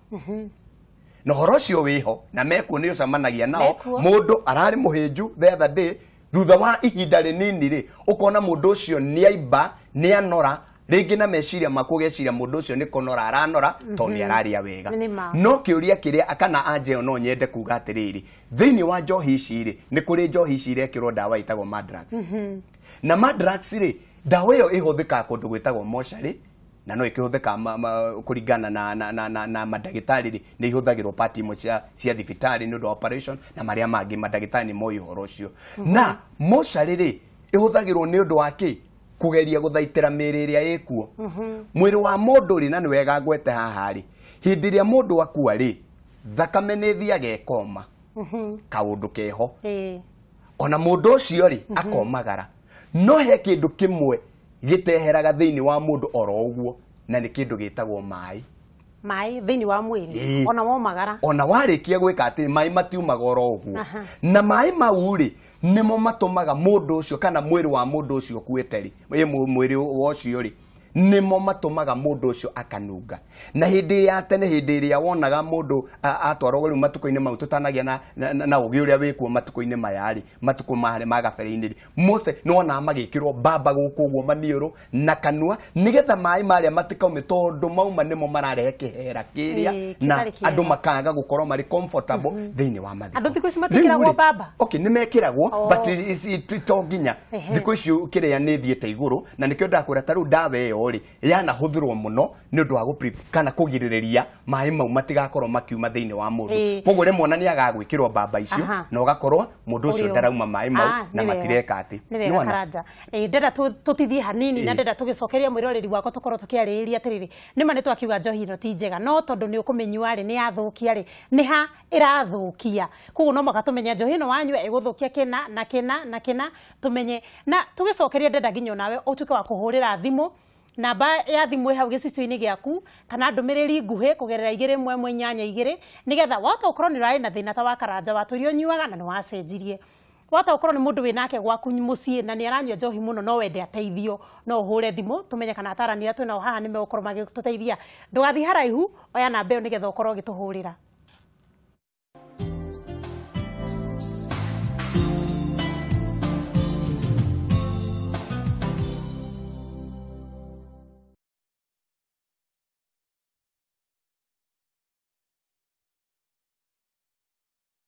Na ũhoro ũcio wĩho na mekuo nĩ ũcemanagia nao mũndũ ararĩ mũhĩnju the other day thutha wa ihinda rĩnini rĩ ũkona mũndũ ũcio nĩ aimba nĩ anora rĩngĩ na meciria maku ũgeciria mũndũ ũcio nĩ kũnora aranora tondũ nĩ araria wega. No kĩũria kĩrĩa kana anje ĩyo no nyende kuga atĩrĩrĩ thĩinĩ wa njohi ici rĩ nĩ kũrĩ njohi ici irekĩrwo ndawa ĩtagwo Madrax. Na Madrax rĩ ndawa ĩyo ĩhũthĩkaga kũndũ gwĩtagwo mocarĩ na no ikĩhũthĩka kũringana na mandagĩtarĩ rĩ nĩ ihũthagĩrwo part imwe cia thibitarĩ nĩ ũndũ wa operation na marĩa mangĩ mandagĩtarĩ nĩ moĩ ũhoro ũcio. Na mocarĩ rĩ ĩhũthagĩrwo nĩ ũndũ wa kĩ? Kũgeria gũthaitĩra mĩĩrĩ ĩrĩa ĩkuo. Mwĩrĩ wa mũndũ rĩ na nĩ wega ngwete haha rĩ hĩndĩ ĩrĩa mũndũ akua rĩ thakame nĩ ĩthiaga ĩkoma kaũndũ keho ona mũndũ ũcio rĩ akomagara no he kĩndũ kĩmwe gĩteheraga thĩinĩ wa mũndũ oro ũguo na nĩ kĩndũ gĩtagwo maĩ. Maĩ thĩinĩ wa mwĩrĩ ona womagara ona warĩkia gwĩka atĩ maĩ matiumaga oro ũguo na maĩ mau rĩ nĩmo matũmaga mũndũ ũcio kana mwĩrĩ wa mũndũ ũcio ũkuĩte rĩ mwĩrĩ ũcio rĩ nĩmo matũmaga mũndũ ũcio akanunga. Na hĩndĩ ya tene hĩndĩ ĩrĩa wonaga mũndũ atwarwo rĩu matukũ-inĩ mau tũtanagia na ũgĩ ũrĩa wĩkuo matukũ-inĩ maya rĩ matukũ marĩa ma gabere-inĩ rĩ mose nĩ wonaga magĩkĩrwo mbamba gũkũ ũguo maniũrũ na kanua nĩgetha maĩ marĩa matikaume tondũ mauma nĩmo mararehe kĩhera kĩrĩa na andũ makaga gũkorwo marĩ comfortable thĩinĩ wa mathiko. Andũ thikũ ici matiĩkĩragwo mbamba? Okay, nĩ mekĩragwo but to nginya thikũ ici kĩrĩa nĩ thiĩte igũrũ na nĩkĩo ndakwĩra ta rĩu ndawa ĩyo ĩno rĩ yanahũthĩrwo mũno nĩ ũndũ wa kana kũgirĩrĩria maĩ mau matigakorwo makiuma thĩinĩ wa mũndũ. Koguo rĩmwe ona nĩ agagwĩkĩrwo mbamba icio na ũgakorwo mũndũ ũcio ndarauma maĩ mau na matireka atĩ. Nĩ wega Karanja. Ndĩrenda tũtithie hanini na ndĩrenda tũgĩcokeria mwĩroreri wakwa tũkorwo tũkĩarĩrĩria atĩrĩrĩ, nĩma nĩ twakiuga njohi ĩno ti njega, no tondũ nĩ ũkũmĩnyua rĩ, nĩ yathũkia rĩ, nĩ ha ĩrathũkia. Koguo no mũhaka tũmenye njohi ĩno wanyua ĩgũthũkia kĩna na kĩna na kĩna, tũmenye. Na tũgĩcokeria ndĩrenda nginya onawe ũtuĩke wa kũhũrĩra thimũ, namba ya thimũ ĩ hau gĩcicio-inĩ gĩaku, kana ndũmĩrĩri nguhĩ kũgerera 2 1 1 8 2, nĩgetha wahota gũkorwo nĩ ũrarĩ na thĩna ta wa Karanja watũire ũnyuaga na nĩ wacenjirie. Wahota gũkorwo nĩ mũndũ wĩnake gwaku mũciĩ na nĩ aranyua njohi mũno no wende ateithio, no ũhũre thimũ tũmenye kana atarani arĩa twĩnao haha nĩ megũkorwo magĩtũteithia. Ndũgathiĩ haraihu, oya namba ĩyo nĩgetha ũkorwo ũgĩtũhũrĩra.